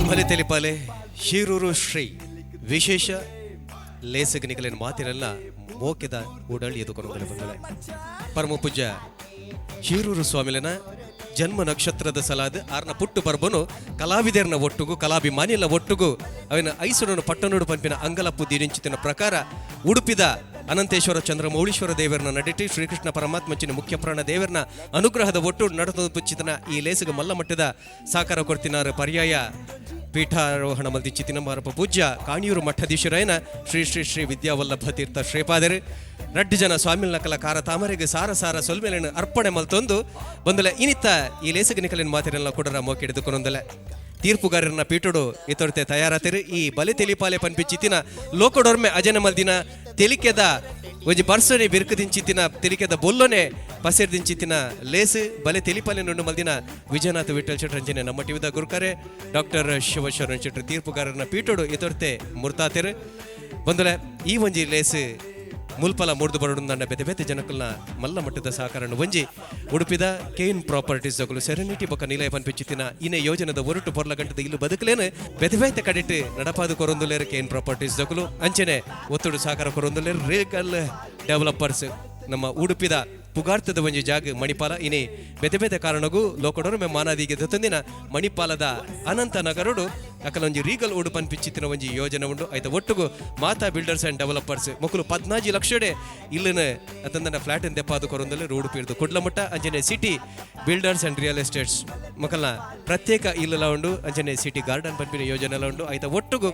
ಬಲೆ ತೆಲಿಪಾಲೆ ಶಿರೂರು ಶ್ರೀ ವಿಶೇಷ ಲೇಸಗನಿಕಲಿನ ಮಾತಿನೆಲ್ಲ ಮೋಕೆದ ಉಡಲ್ ಎದುಕೊಂಡು ಬಂದಳೆ. ಪರಮ ಪೂಜ್ಯ ಶಿರೂರು ಸ್ವಾಮಿಲನ ಜನ್ಮ ನಕ್ಷತ್ರದ ಸಲಾದ ಆರ್ನ ಪುಟ್ಟು ಪರ್ಬನು ಕಲಾವಿದರ್ನ ಒಟ್ಟುಗು, ಕಲಾಭಿಮಾನಿಲ ಒಟ್ಟುಗು ಅವನ ಐಸುರನು ಪಟ್ಟಣೋಡು ಪಂಪಿನ ಅಂಗಲಪ್ಪು ದಿನಿಂಚಿತಿನ ಪ್ರಕಾರ ಉಡುಪಿದ ಅನಂತೇಶ್ವರ ಚಂದ್ರಮೌಳೀಶ್ವರ ದೇವರನ್ನ ನಡಿಟಿ ಶ್ರೀಕೃಷ್ಣ ಪರಮಾತ್ಮಚಿನ ಮುಖ್ಯ ಪ್ರಾಣ ದೇವರನ್ನ ಅನುಗ್ರಹದ ಒಟ್ಟು ನಡೆದು ಪುಚ್ಚಿತನ ಈ ಲೇಸುಗ ಮಲ್ಲ ಮಟ್ಟದ ಸಾಕಾರ ಕೊಡ್ತಿನಾರ ಪರ್ಯಾಯ ಪೀಠಾರೋಹಣ ಮಲ್ದಿಚ್ಚಿತಿನ ಮಾರಪ ಪೂಜ್ಯ ಕಾಣಿಯೂರು ಮಠಧೀಶರಾಯನ ಶ್ರೀ ಶ್ರೀ ಶ್ರೀ ವಿದ್ಯಾವಲ್ಲಭ ತೀರ್ಥ ಶ್ರೀಪಾದರು. ರಡ್ಡು ಜನ ಸ್ವಾಮಿಲ್ನ ಕಲ ಕಾರ ತಾಮರೆಗೆ ಸಾರ ಸಾರ ಸೊಲ್ಮೆಲೆಯನ್ನು ಅರ್ಪಣೆ ಮಲ್ತೊಂದು ಬಂದಲೆ ಇನಿತ್ತ ಈ ಲೇಸಗ ನಿಕಲಿನ ಮಾತಿನೆಲ್ಲ ಕೊಡರ ಮೋಕೆಡಿದುಕೊಂದಲೆ ತೀರ್ಪುಗಾರರನ್ನ ಪೀಠೋಡು ಇತೊರ್ತೆ ತಯಾರಾತಿರು. ಈ ಬಲೆ ತೆಲಿಪಾಲೆ ಪನ್ಪಿಚ್ಚಿತಿನ ಲೋಕಡೊರ್ಮೆ ಅಜನ ಮಲ್ದಿನ ತೆಲಿಕೆದ ಒಂಜಿ ಬರ್ಸನೆ ಬಿರುಕು ದಿಂಚಿತ್ತಿನ ತೆಲಿಕೆದ ಬೊಲ್ಲೊನೆ ಪಸೆರ್ ದಿಂಚಿತ್ತಿನ ಲೇಸ್ ಬಲೆ ತೆಲಿಪಾಲೆ ನುಂಡು ಮಲ್ದಿನ ವಿಜಯನಾಥ ವಿಠಲ್ ಶೆಟ್ರ್ ಅಂಚನೆ ನಮ್ಮ ಟಿವಿದ ಗುರುಕರೆ ಡಾಕ್ಟರ್ ಶಿವಶರಣ್ ಶೆಟ್ರ್ ತೀರ್ಪುಗಾರರನ್ನ ಪೀಠೋಡು ಇತೊರ್ತೆ ಮುರ್ತಾತಿರು. ಬಂದಲೆ ಈ ಒಂಜಿ ಲೇಸ್ ಮುಲ್ಪಲ ಮೂರ್ದು ಬರಡು ಬೆತೆ ಬೆತೆ ಜನಕಲ್ನ ಮಲ್ಲ ಮಟ್ಟದ ಸಹಕಾರನ್ನು ಒಂಜಿ ಉಡುಪಿದ ಕೇನ್ ಪ್ರಾಪರ್ಟೀಸ್ ದಕುಲು ಸೆರೆನಿಟಿ ಬೊಕ್ಕ ನಿಲಯ ಪನ್ಪಿಚಿತ್ತಿನ ಇನೆ ಯೋಜನೆದ ಒರಟು ಪೊರ್ಲ ಗಂಟದ ಇಲ್ಲು ಬದುಕಲೇನು ಬೆತೆ ಬೆತೆ ಕಡಿಟ್ ನಡಪಾದು ಕೊರೊಂದುಲೇರು ಕೇನ್ ಪ್ರಾಪರ್ಟೀಸ್ ದಕುಲು. ಅಂಚನೆ ಒತ್ತುಡು ಸಹಕಾರ ಕೊರೊಂದುಲೇರು ರೇಗಲ್ ಡೆವಲಪರ್ಸ್. ನಮ್ಮ ಉಡುಪಿದ ಪುಗಾರ್ತದ ಒಂಜಿ ಜಾಗ ಮಣಿಪಾಲ. ಇನಿ ಬೆತೆ ಬೆತೆ ಕಾರಣಗೂ ಲೋಕಡೋರು ಮೆ ಮಾನಾದಿಗೆ ದತ್ತಂದಿನ ಮಣಿಪಾಲದ ಅನಂತ ನಗರುಡು ಅಕಲೊಂಜಿ ರೀಗಲ್ ಉಡು ಪನ್ಪಿಚಿತ್ತಿನ ಒಂಜಿ ಯೋಜನೆ ಉಂಡು. ಐತ ಒಟ್ಟುಗು ಮಾತಾ ಬಿಲ್ಡರ್ಸ್ ಅಂಡ್ ಡೆವಲಪರ್ಸ್ ಮೊಕುಲು 14 ಲಕ್ಷಡೆ ಇಲ್ಲಿನ ಅತಂದನ ಫ್ಲಾಟ್ ದೆಪ್ಪಾದು ಕೊರೊಂದಲ್ಲಿ ರೋಡ್ ಪೀರ್ದು ಕುಡ್ಲಮುಟ್ಟ. ಅಂಚನೆ city builders and real estates ಮೊಕಲ್ನ ಪ್ರತ್ಯೇಕ ಇಲ್ಲಲ ಉಂಡು. ಅಂಚನೆ ಸಿಟಿ ಗಾರ್ಡನ್ ಪನ್ಪಿನ ಯೋಜನೆ ಉಂಡು. ಐತ ಒಟ್ಟುಗು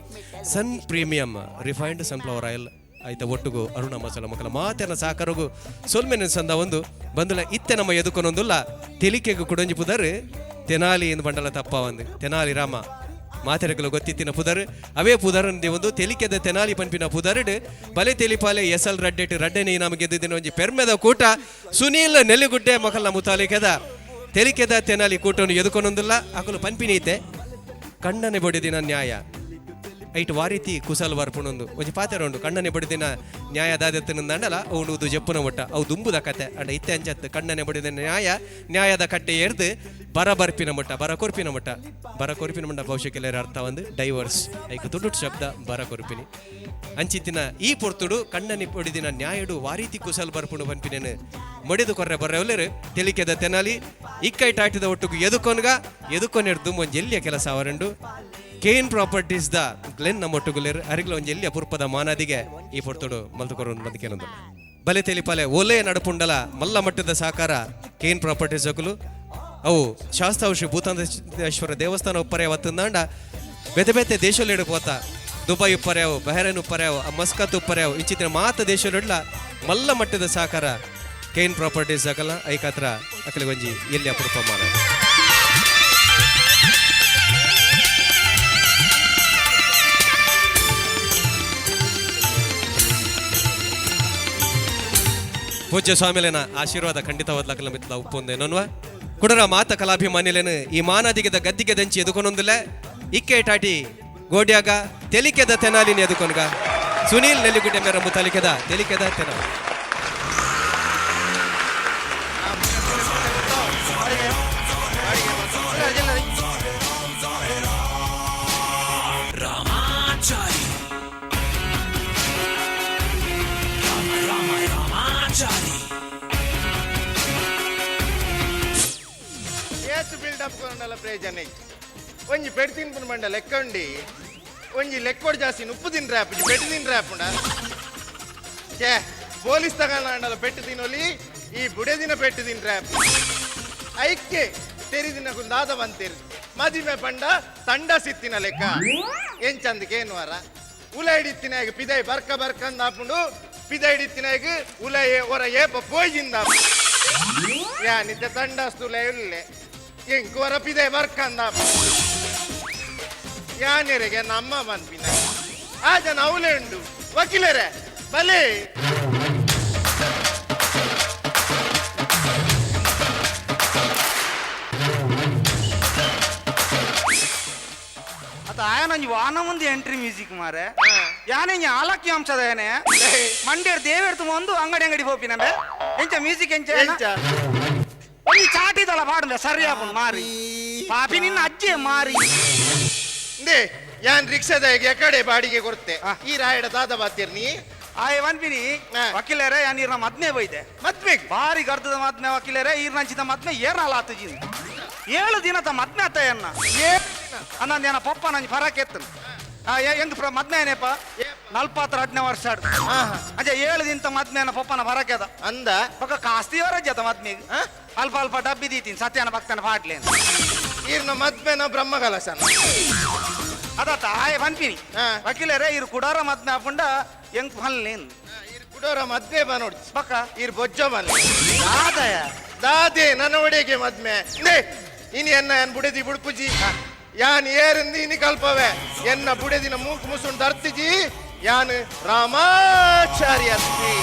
Sun Premium refined sunflower oil, ಐತ ಒಟ್ಟುಗು ಅರುಣ ಮಸಾಲ ಮಕ್ಕಳ ಮಾತೆನ ಸಾಕರಗು ಸೊಲ್ಮೆನ ಸಂದ ಒಂದು ಬಂದುಲ. ಇತ್ತೆ ನಮ್ಮ ಎದುಕೊನೊಂದುಲ್ಲ ತೆಲಿಕೆಗು ಕುಡಂಜಿ ಪುದರ್ ತೆನಾಲಿ ಎಂದು ಬಂಡಲ ತಪ್ಪ ಒಂದು ತೆನಾಲಿ ರಾಮ ಮಾತೆರಗಲು ಗೊತ್ತಿತ್ತಿನ ಪುದರ್ ಅವೇ ಪುದರ್ ಒಂದು ತೆಲಿಕೆದ ತೆನಾಲಿ ಪನ್ಪಿನ ಪುದರ್ಡ್ ಬಲೆ ತೆಲಿಪಾಲೆ ಎಸಲ್ ರಡ್ಡೆಟ್ ರಡ್ಡೆನೆ ನಮಗೆ ಗೆದ್ದಿನ ಒಂಜಿ ಪೆರ್ಮೆದ ಕೂಟ ಸುನೀಲ್ ನೆಲ್ಲಿಗುಡ್ಡೆ ಮಕಲ್ನ ಮುತಾಲಿಕೆದ ತೆಲಿಕೆದ ತೆನಾಲಿ ಕೂಟವನ್ನು ಎದುಕೊನೊಂದುಲ್ಲ. ಅಕಲು ಪನ್ಪಿನೀತೆ ಕಣ್ಣನೆ ಬಡಿದಿನ ನ್ಯಾಯ ಐಟ್ ವಾರೀತಿ ಕುಸಲ್ ವರ್ಪುಣೊಂದು ಒಂಜಿ ಪಾತೆರ ಉಂಡು. ಕಣ್ಣನೆ ಬಡಿದಿನ ನ್ಯಾಯ ದಾದೆತ್ತನಂದಾಂಡಲ ಅವು ಜಪ್ಪುನ ಒಟ್ಟ ಅವು ದುಂಬುದ ಕತೆ. ಅಂಡ ಇತ್ತೆ ಅಂಚತ್ತು ಕಣ್ಣನೆ ಬಡಿದ ನ್ಯಾಯ ನ್ಯಾಯದ ಕಟ್ಟೆ ಏರ್ದು ಬರ ಬರ್ಪಿನ ಮುಟ್ಟ ಬರ ಕೊರ್ಪಿನ ಮುಟ್ಟ. ಬರ ಕೊರ್ಪಿನ ಮುಟ್ಟ ಬಹುಶಃ ಕೆಲವರ ಅರ್ಥ ಒಂದು ಡೈವರ್ಸ್ ಐಕ್ ತುಡುಟ್ ಶಬ್ದ ಬರ ಕೊರ್ಪಿನಿ. ಅಂಚಿತ್ತಿನ ಈ ಪೊರ್ತುಡು ಕಣ್ಣನಿ ಪೊಡಿದಿನ ನ್ಯಾಯಡು ವಾರೀತಿ ಕುಸಲ್ ಬರ್ಪುಣು ಪನ್ಪಿನೇನು ಮಡಿದು ಕೊರ್ರೆ ಬರ್ರೆ ತೆಲಿಕೆದ ತೆನಾಲಿ ಇಕ್ಕೈ ಟಾಟಿದ ಒಟ್ಟುಗು ಎದುಕೊನ್ಗ ಎದುಕೊನೆರ್ದು ಒಂಜಿ ಎಲ್ಲಿಯ ಕೆಲಸ ಅವರಂಡು. ಕೇನ್ ಪ್ರಾಪರ್ಟೀಸ್ the Glenn ನಮ್ಮ ಒಟ್ಟುಗುಲೇರ್ ಅರಿಗ್ಲ ಒಂಜಿ ಎಲ್ಲಿಯ ಪುರ್ಪದ ಮಾನಾದಿಗೆ ಈ ಪೊರ್ತುಡು ಮಲ್ತು ಕೊರು ಬಂದಿಕೆನೊಂದು. ಬಲೆ ತೆಲಿಪಾಲೆ ಓಲೆ ನಡಪುಂಡಲ ಮಲ್ಲ ಮಟ್ಟದ ಸಹಕಾರ ಕೇನ್ ಪ್ರಾಪರ್ಟೀಸ್ ಅಕುಲು. ಅವು ಶಾಸ್ತಾವು ಶ್ರೀ ಭೂತಾಂತೇಶ್ವರ ದೇವಸ್ಥಾನ ಉಪ್ಪರೆ ವತ್ತಂದಾಂಡ ಬೇತೆ ಬೇತೆ ದೇಶಲೆಡು ಪೋತ ದುಬೈ ಉಪ್ಪರ್ಯಾವು, ಬಹರೇನ್ ಉಪ್ಪರ್ಯಾವು, ಮಸ್ಕತ್ ಉಪ್ಪರ್ಯಾವು, ಇಂಚಿತ್ತಿನ ಮಾತ ದೇಶಲೆಡ್ಲ ಮಲ್ಲ ಮಟ್ಟದ ಸಹಕಾರ ಕೇನ್ ಪ್ರಾಪರ್ಟೀಸ್ ಅಕಲ. ಐಕಾತ್ರ ಅಕಲಿ ಒಂಜಿ ಎಲ್ಲಿ ಅಪರೂಪ ಮಾನ. ಪೂಜ್ಯ ಸ್ವಾಮಿಲೇನ ಆಶೀರ್ವಾದ ಖಂಡಿತವಾದ್ಲಕಲ ಮಿತ್ಲ ಉಪ್ಪೊಂದೇನನ್ವ ಕುಡರ ಮಾತ ಕಲಾಭಿಮಾನಿಲೇನು ಈ ಮಾನಾದಿಗೆದ ಗದ್ದಿಗೆ ದಂಚಿ ಎದುಕೊನೊಂದುಲೆ ಇಕ್ಕೆ ಟಾಟಿ ಗೋಡ್ಯಾಗ ತೆಲಿಕೆದ ತೆನಾಲಿನ ಎದುಕೊನ್ಗ ಸುನೀಲ್ ನೆಲ್ಲಿಗುಡ್ಡೆ ಮೇರ ಮುತಾಲಿಕೆದ ತೆಲಿಕೆದ ತೆನಾಲಿ. ರಾಮಾಚಾರಿ ರಾಮ ರಾಮ ರಾಮಾಚಾರಿ. ಏತ್ ಬಿಲ್ಡಪ್ ಕೊರಂಡಲ ಪ್ರಯೋಜನ ಐತಿ. ಒಂಜಿ ಪೆಡ್ ತಿನ್ಪುನ ಬಂಡ ಲೆಕ್ಕಂಡಿ ಒಂಜಿ ಲೆಕ್ಕೋಡ್ ಜಾಸ್ತಿ ಉಪ್ಪು ತಿನ್ರೆ ಆಪುಜಿ, ಪೆಟ್ಟು ತಿನ್ರೆ ಆಪುಂಡ. ಛೇ, ಪೊಲೀಸ್ ತಗೊಂಡಲ್ಲ ಪೆಟ್ಟು ತಿನ್ನೊಲಿ, ಈ ಬುಡೆ ದಿನ ಪೆಟ್ಟು ತಿನ್ರೆ ಆಪು. ಐಕ್ಕೆ ತೆರಿದಿನ ದಾದ ಬಂತೀರಿ ಮದಿಮೆ ಪಂಡ ತಂಡ ಸಿತ್ತಿನ ಲೆಕ್ಕ ಎಂಚಂದಕ್ಕೆ ಏನು ವಾರ ಉಲ ಹಿಡಿತಿನಾಗ ಪಿದೈ ಬರ್ಕ ಬರ್ಕಂದ ಆಪುಂಡು. ಪಿದೈ ಹಿಡಿತಿನಾಗ ಉಲ ಹೊರ ಏಪ ಪೋಯ್ಜಿಂದ ಯಾ ನಿದ್ದೆ ತಂಡಸ್ತುಲ ಇಲ್ಲೆ ಎಂಕ್ ಹೊರ ಪಿದೈ ಬರ್ಕಂದ ಯಾನೆರೆಗೆ ನಮ್ಮ ಮನ್ಪಿನ ಆ ಜನ ಅವಲೇ ಉಂಡು. ವಕೀಲರೇ ಬಲೆ. ಅದು ಆಯನ ಒಂಜಿ ವಾನ ಮುಂದೆ ಎಂಟ್ರಿ ಮ್ಯೂಸಿಕ್ ಮಾರೆ. ಯಾನೆ ಇಂಜಿ ಆಲಕ್ಕಿ ಅಂಶದ ಏನೆ ಮಂಡ್ಯರ್ ದೇವೇರ್ ತುಂಬ ಒಂದು ಅಂಗಡಿ ಅಂಗಡಿ ಪೋಪಿನಂಬೆ. ಎಂಚ ಮ್ಯೂಸಿಕ್ ಎಂಚ ಎಂಚ? ಒಂಜಿ ಚಾಟಿದಲ ಪಾಡುಂಡೆ ಸರಿಯಾಪುಂಡು ಮಾರಿ ಪಾಪಿ ನಿನ್ನ ಅಜ್ಜೆ ಮಾರಿ. ಇಂದೇ ಯಾನ್ ರಿಕ್ಷಾದ ಎಕಡೆ ಬಾಡಿಗೆ ಕೊಡ್ತೆ. ಈ ರಾಯಡ ದಾದ ಬಾತಿರ್ನಿ. ಆಯೆ ವನ್ಪಿನಿ. ವಕೀಲರೇ, ಯಾನ್ ಈರ್ನ ಮದ್ಮೆ ಬೈದೆ. ಮದ್ಮೆಗ್? ಬಾರಿ ಗರ್ದದ ಮದ್ಮೆ ವಕೀಲರೇ. ಈರ್ನಂಚಿದ ಮದ್ಮೆ ಏರ್ನಲ ಆತುಜಿ. 7 ದಿನದ ಮದ್ಮೆ ಆತ ಎನ್ನ. ಅನ್ನ ಏನ ಪಪ್ಪ ನಂಜಿ ಫರಕ್ ಎತ್ತನು. ಹೆಂಗ್ ಮದ್ಮೆ ಏನೇಪ? ನಲ್ಪಾತ್ರ ಹದಿನ ವರ್ಷ ಆಡು. ಅಜ್ಜ 7 ದಿನದ ಮದ್ಮೆ ಅನ್ನ ಪಪ್ಪನ ಫರಕ್ ಎದ. ಅಂದ. ಪಕ್ಕ ಕಾಸ್ತಿಯವರ ಅಜ್ಜ ಮದ್ಮೆಗೆ. ಅಲ್ಪ ಅಲ್ಪ ಡಬ್ಬಿ ದೀತೀನಿ ಸತ್ಯನ ಭಕ್ತನ ಪಾಟ್ಲೇನು. ಈರ್ನ ಮದ್ಮೆನ ಬ್ರಹ್ಮಕಲಶನ. ಅದಾತ ಆಯೆ ಪನ್ಪಿನಿ. ವಕೀಲರೇ, ಇರು ಕುಡಾರ ಮದ್ಮೆ ಹಾಕೊಂಡ ಹೆಂಗ್ ಫನ್ಲೇನ್. ಇರ್ ಕುಡೋರ ಮದ್ವೆ ಬನೋಡ್ಚಿ. ಬಕ್ಕ ಇರ್ ಬೊಜ್ಜ ಬನ್. ದಾದಯ. ದಾದೆ ನನ್ನ ಒಡೆಗೆ ಮದ್ಮೆ. ನೇ ಇನಿ ಎನ್ನ ಏನ್ ಬುಡೆದಿ ಬುಡ್ಪುಜಿ. ಯಾನ್ ಏರಂದಿ ಇನಿ ಕಲ್ಪವೆ. ಎನ್ನ ಬುಡೆದಿನ ಮೂಕು ಮುಸುಂಡು ದರ್ತಿಜಿ. ಯಾನ್ ರಾಮಾಚಾರಿ ಅಸ್ತಿ.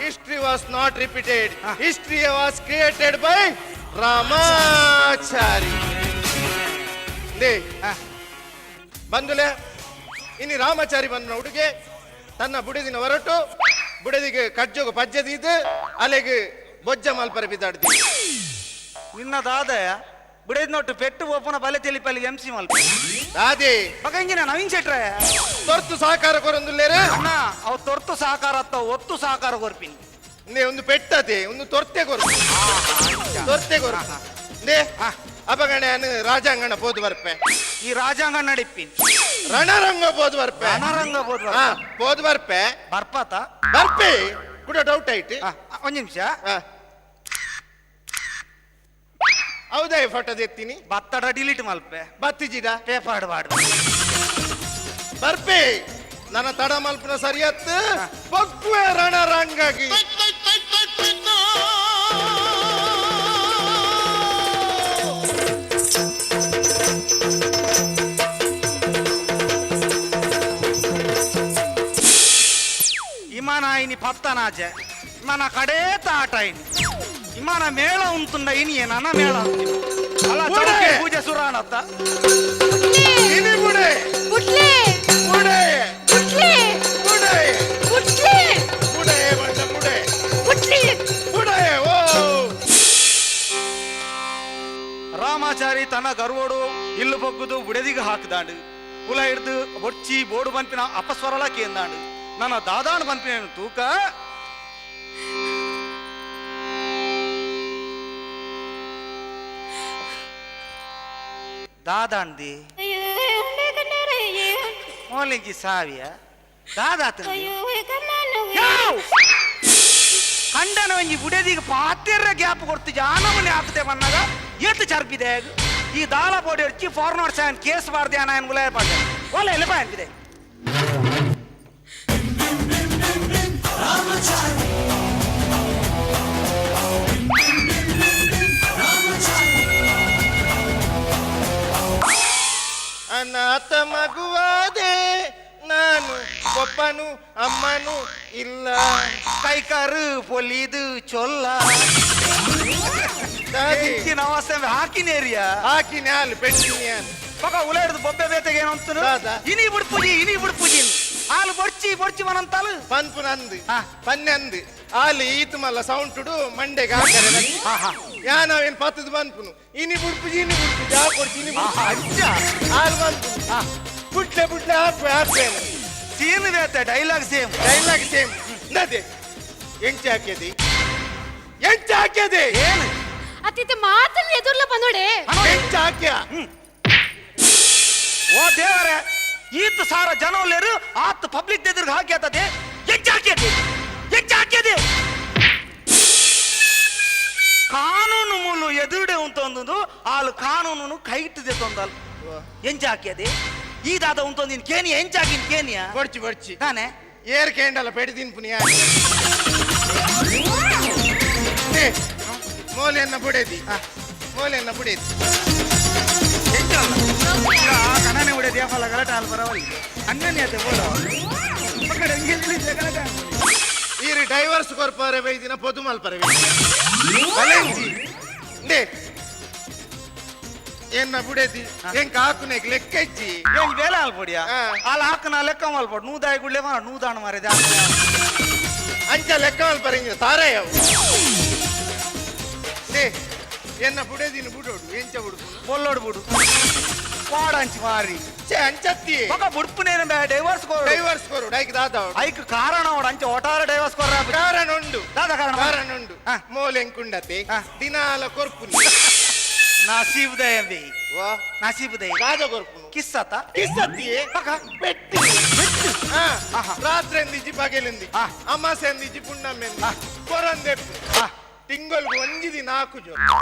History was not repeated. History was created by Ramachari. They ಬಂದುಲೆ ಇನಿ ರಾಮಾಚಾರಿ ಬಂದ ಹುಡುಗೆ ತನ್ನ ಬುಡೆದಿನ ಹೊರಟು ಬುಡೆದಿಗೆ ಕಜ್ಜೋಗ ಪಜ್ಜದಿದ್ದು ಅಲೆಗೆ ಬೊಜ್ಜ ಮಲ್ಪರ ಬಿದ್ದಾಡ್ದಿ. ನಿನ್ನ ದಾದಯ ಬುಡೆದ್ ನೋಟು ಪೆಟ್ಟು ಒಪ್ಪನ ಬಲೆ ತೆಲಿಪಲ್ಲಿ ಎಂ ಸಿ ಮಲ್ಪ. ದಾದೆ. ಬಕ ಇಂಜಿನ ನವೀನ್ ಶೆಟ್ರೆ. ತೊರ್ತು ಸಹಕಾರ ಕೊರೊಂದುಲ್ಲೇರೆ. ಅಣ್ಣ ಅವು ತೊರ್ತು ಸಹಕಾರ ಅತ್ತ ಒತ್ತು ಸಹಕಾರ ಕೊರ್ಪಿನಿ. ನೇ ಒಂದು ಪೆಟ್ಟತೆ ಒಂದು ತೊರ್ತೆ ಕೊರು ತೊರ್ತೆ ಕೊರು. ನೇ ಅಪಗಣೆ ಅನು ರಾಜಾಂಗಣ ಪೋದು ಬರ್ಪೆ. ಈ ರಾಜಾಂಗಣ ನಡಿಪಿನಿ. ರಣರಂಗ ಪೋದು ಬರ್ಪೆ. ರಣರಂಗ ಪೋದು ಬರ್ಪೆ. ಪೋದು ಬರ್ಪೆ. ಬರ್ಪಾತ? ಬರ್ಪೆ ಕೂಡ ಡೌಟ್ ಆಯ್ತು. ಒಂದ್ ನಿಮಿಷ. ಹೌದಾ ಫೋಟೋ ಎತ್ತೀನಿ. ಬತ್ತಡ ಡಿಲೀಟ್ ಮಲ್ಪೆ. ಬತ್ತಿಜಿಡ ಪೇಪರ್ ಬಾಡ್ ಬರ್ಪೆ. ನನ್ನ ತಡ ಮಲ್ಪನ ಸರಿಯತ್ತು ಬಗ್ಗುವೆ ರಣರಂಗಾಗಿ. ಇಮಾನ ಇನಿ ಪತ್ತನಾಜೆ ಇಮಾನ ಕಡೇತ ಆಟ ಇನಿ ಇಮಾನ ಮೇಳ ಉಂತುಂಡ ಇನಿ ನನ್ನ ಮೇಳ ಅಲ್ಲ. ಬುಡೆ. ಚೌಕಿ ಪೂಜೆ ಸುರಾಣತ್ತ. ಇನಿ ಬುಡೆ. ಬುಟ್ಲೆ. ಬುಡೆ. ಬುಟ್ಲೆ. ಬುಡೆ. ಬುಟ್ಲೆ. ಬುಡೆ ಬಂಡ ಬುಡೆ. ಬುಟ್ಲೆ. ಬುಡೆ ಓ. ರಾಮಾಚಾರಿ ತನ್ನ ಗರ್ವೋಡು ಇಲ್ಲು ಬೊಗ್ಗುದು ಬುಡೆದಿಗೆ ಹಾಕಿದಾಂಡು ಉಲ ಹಿಡ್ದು ಬೊಚ್ಚಿ ಬೋಡು ಬಂಪಿನ ಅಪಸ್ವರಲ ಕೇಂದಾಂಡು ನನ್ನ ದಾದಾನು ಬಂಪಿನ ತೂಕ ದಾದಾಂದಿ ಮೋಲಿಂಜಿ ಸಾವಿಯ ದಾದಾತಂದಿ ಕಂಡನ ಒಂಜಿ ಬುಡೆದಿಗೆ ಪಾತೆರ್ರ ಗ್ಯಾಪ್ ಕೊಡ್ತು ಜಾನಮನೆ ಹಾಕದೆ ಬಂದಾಗ ಏತು ಚರ್ಪಿದೆ ಈ ದಾಲ ಬೋಡಿ ಅಡ್ಚಿ ಫಾರ್ನರ್ ಸಾಯನ್ ಕೇಸ್ ಬಾರ್ದೆ ಅನ್ನ ಗುಲಾಯ ಪಾಡ್ದೆ ಓಲೆ ಎಲ್ಲ ಬಾಯ್ ಅನಾಥ ಮಗುವಾದೆ ನಾನು, ಪಪ್ಪನು ಅಮ್ಮನು ಇಲ್ಲ. ಕೈಕಾರು ಪೊಲಿದು ಚೊಲ್ಲ. ದಾದಿ. ಹೆಚ್ಚಿನ ಅವಸ್ಥೆ ಹಾಕಿನೇರಿಯ. ಹಾಕಿನ ಹಾಲು ಪೆಟ್ಟಿನಿ ಹಾಲು. ಪಕ್ಕ ಉಲ ಹಿಡ್ದು ಬೊಬ್ಬೆ ಬೇತೆಗೆ ಏನು ಅಂತಾನು? ದಾದ. ಇನಿ ಬಿಡ್ಪುಜಿ ಇನಿ ಬಿಡ್ಪುಜಿ ಹಾಲು ಬೊಡ್ಚಿ ಬೊಡ್ಚಿ ಮನಂತಾಲು. ಪನ್ಪು ನಂದು. ಪನ್ನೆಂದು ಆಲು ಈತು ಮಲ್ಲ ಸೌಂಟುಡು ಮಂಡೆಗೆ ಹಾಕರೆ. ಯಾನವೇನು ಪತ್ತದ ಪನ್ಪುನು ಇನಿ ಬುಡ್ಪುಜಿ ಇನಿ ಬುಡ್ಪುಜಿ ಆ ಕೊಡ್ಚಿ ಇನಿ ಬುಡ್ಪುಜಿ. ಅಜ್ಜ. ಹಾಲು ಪನ್ಪುನು ಬುಟ್ಲೆ ಬುಟ್ಲೆ ಹಾಕ್ವೆ ಹಾಕ್ವೇನು. ಸೀನ್ ಬೇತೆ ಡೈಲಾಗ್ ಸೇಮ್. ಡೈಲಾಗ್ ಸೇಮ್ ನದೆ. ಎಂಚ ಹಾಕ್ಯದಿ ಎಂಚ ಹಾಕ್ಯದೆ? ಏನು? ಅತ್ತಿತ್ತೆ ಮಾತಲ್ಲಿ ಎದುರ್ಲ ಬಂದೋಡೆ. ಎಂಚ ಹಾಕ್ಯ? ಓ ದೇವರೇ, ಈತ ಸಾರ ಜನವಲ್ಲೇರು ಆತ ಪಬ್ಲಿಕ್ ಎದುರಿಗೆ ಹಾಕಿ ಆತದೆ. ಹೆಚ್ಚು ಹಾಕ್ಯದೆ ಹೆಚ್ಚು ಹಾಕ್ಯದೆ. ಕಾನೂನು ಮೂಲು ಎದುರುಡೆ ಉಂಟೊಂದು ಆಲು ಕಾನೂನು ಕೈಟ್ಟದೆ ತೊಂದಲ್ ಎಂಚ ಹಾಕ್ಯದೆ ಈ ದಾದ ಉಂಟೊಂದಿನ ಕೇನಿಯ ಎಂಚ ಹಾಕಿನ ಕೇನಿಯ. ಬೊಡ್ಚಿ ಬೊಡ್ಚಿ. ತಾನೆ. ಏರ್ ಕೇಂಡಲ ಪೆಡಿ ತಿನ್ಪುನಿ. ಮೋಲೆಯನ್ನ ಬುಡೇದಿ ಮೋಲೆಯನ್ನ ಬುಡೇದಿ. ಕಣನೆ ಉಡೆ ದೇಫಲ ಗಲಾಟೆ ಹಾಲು ಬರವಲ್ಲ ಅನ್ನನೇ ಅದೇ ಬೋಡ ಗಲಾಟೆ. ಈರು ಡೈವರ್ಸ್ ಕೊರ್ಪರೆ ಬೈದಿನ ಪೊದು ಮಲ್ಪರೆ ಬಲೆಂಜಿ ನೇ ಎನ್ನ ಬುಡೇದಿ ಎಂಕ ಹಾಕುನೆಗ್ ಲೆಕ್ಕ ಇಜ್ಜಿ. ಏನ್ ಬೇಲೆ ಹಾಲು ಪೊಡಿಯ? ಹಾ. ಹಾಲು ಹಾಕನ ಲೆಕ್ಕ ಮಲ್ಪಡು ನೂದಾಯಿ ಗುಳ್ಳೆ ಮಾ ನೂದಾಣ ಮಾರಿದೆ. ಅಂಚ ಲೆಕ್ಕ ಮಲ್ಪರೆ ತಾರಯ್ಯ ಎನ್ನ ಬುಡದಿನ ಬುಡೋಡು ಎಂಚ ಬುಡುಪುನು ಬೊಲ್ಲೋಡು ಬುಡು ವಾಡಂಚಿ ಮಾರಿ ಛೇ ಅಂಚತ್ತಿ ఒక బుడుపునేను బే డైవర్స్ కోరు ಡೈವರ್ಸ್ ಕೊರು ಐಕ್ ದಾದ ಐಕ್ ಕಾರಣ ಓಡ ಅಂಚೆ ಒಟಾರ ಡೈವರ್ಸ್ ಕೊರ್ರ ಕಾರಣ ಉಂಡು ದಾದ ಕಾರಣ? ಕಾರಣ ಉಂಡು ಆ. ಮೋಲೆಂಕುಂಡತೆ ಆ. ದಿನಾಲ ಕೊರ್ಪುನಿ ನಸೀಬ್ ದಯ ಬೇ ವಾ ನಸೀಬ್ ದಯ ದಾದ ಕೊರ್ಪುನು ಕಿಸ್ಸತ ಕಿಸ್ಸತ್ತಿ ಪಕ. ಪೆಟ್ಟಿ ಬೆಟ್ಟು ಆಹಾ. ರಾತ್ರಿ ಎಂದಿಜ್ಜಿ ಪಗೆಲೆಂದಿ ಆ. ಅಮಾಸೆ ಎಂದಿಜ್ಜಿ ಪುಣ್ಣಮ್ಮೆಂದಿ ಆ. ಕೊರಂದೆಪ್ಪು ಆ. ತಿಂಗಳಿಗೆ ಒಂಜಿ ದಿನ ಹಾಕುಜು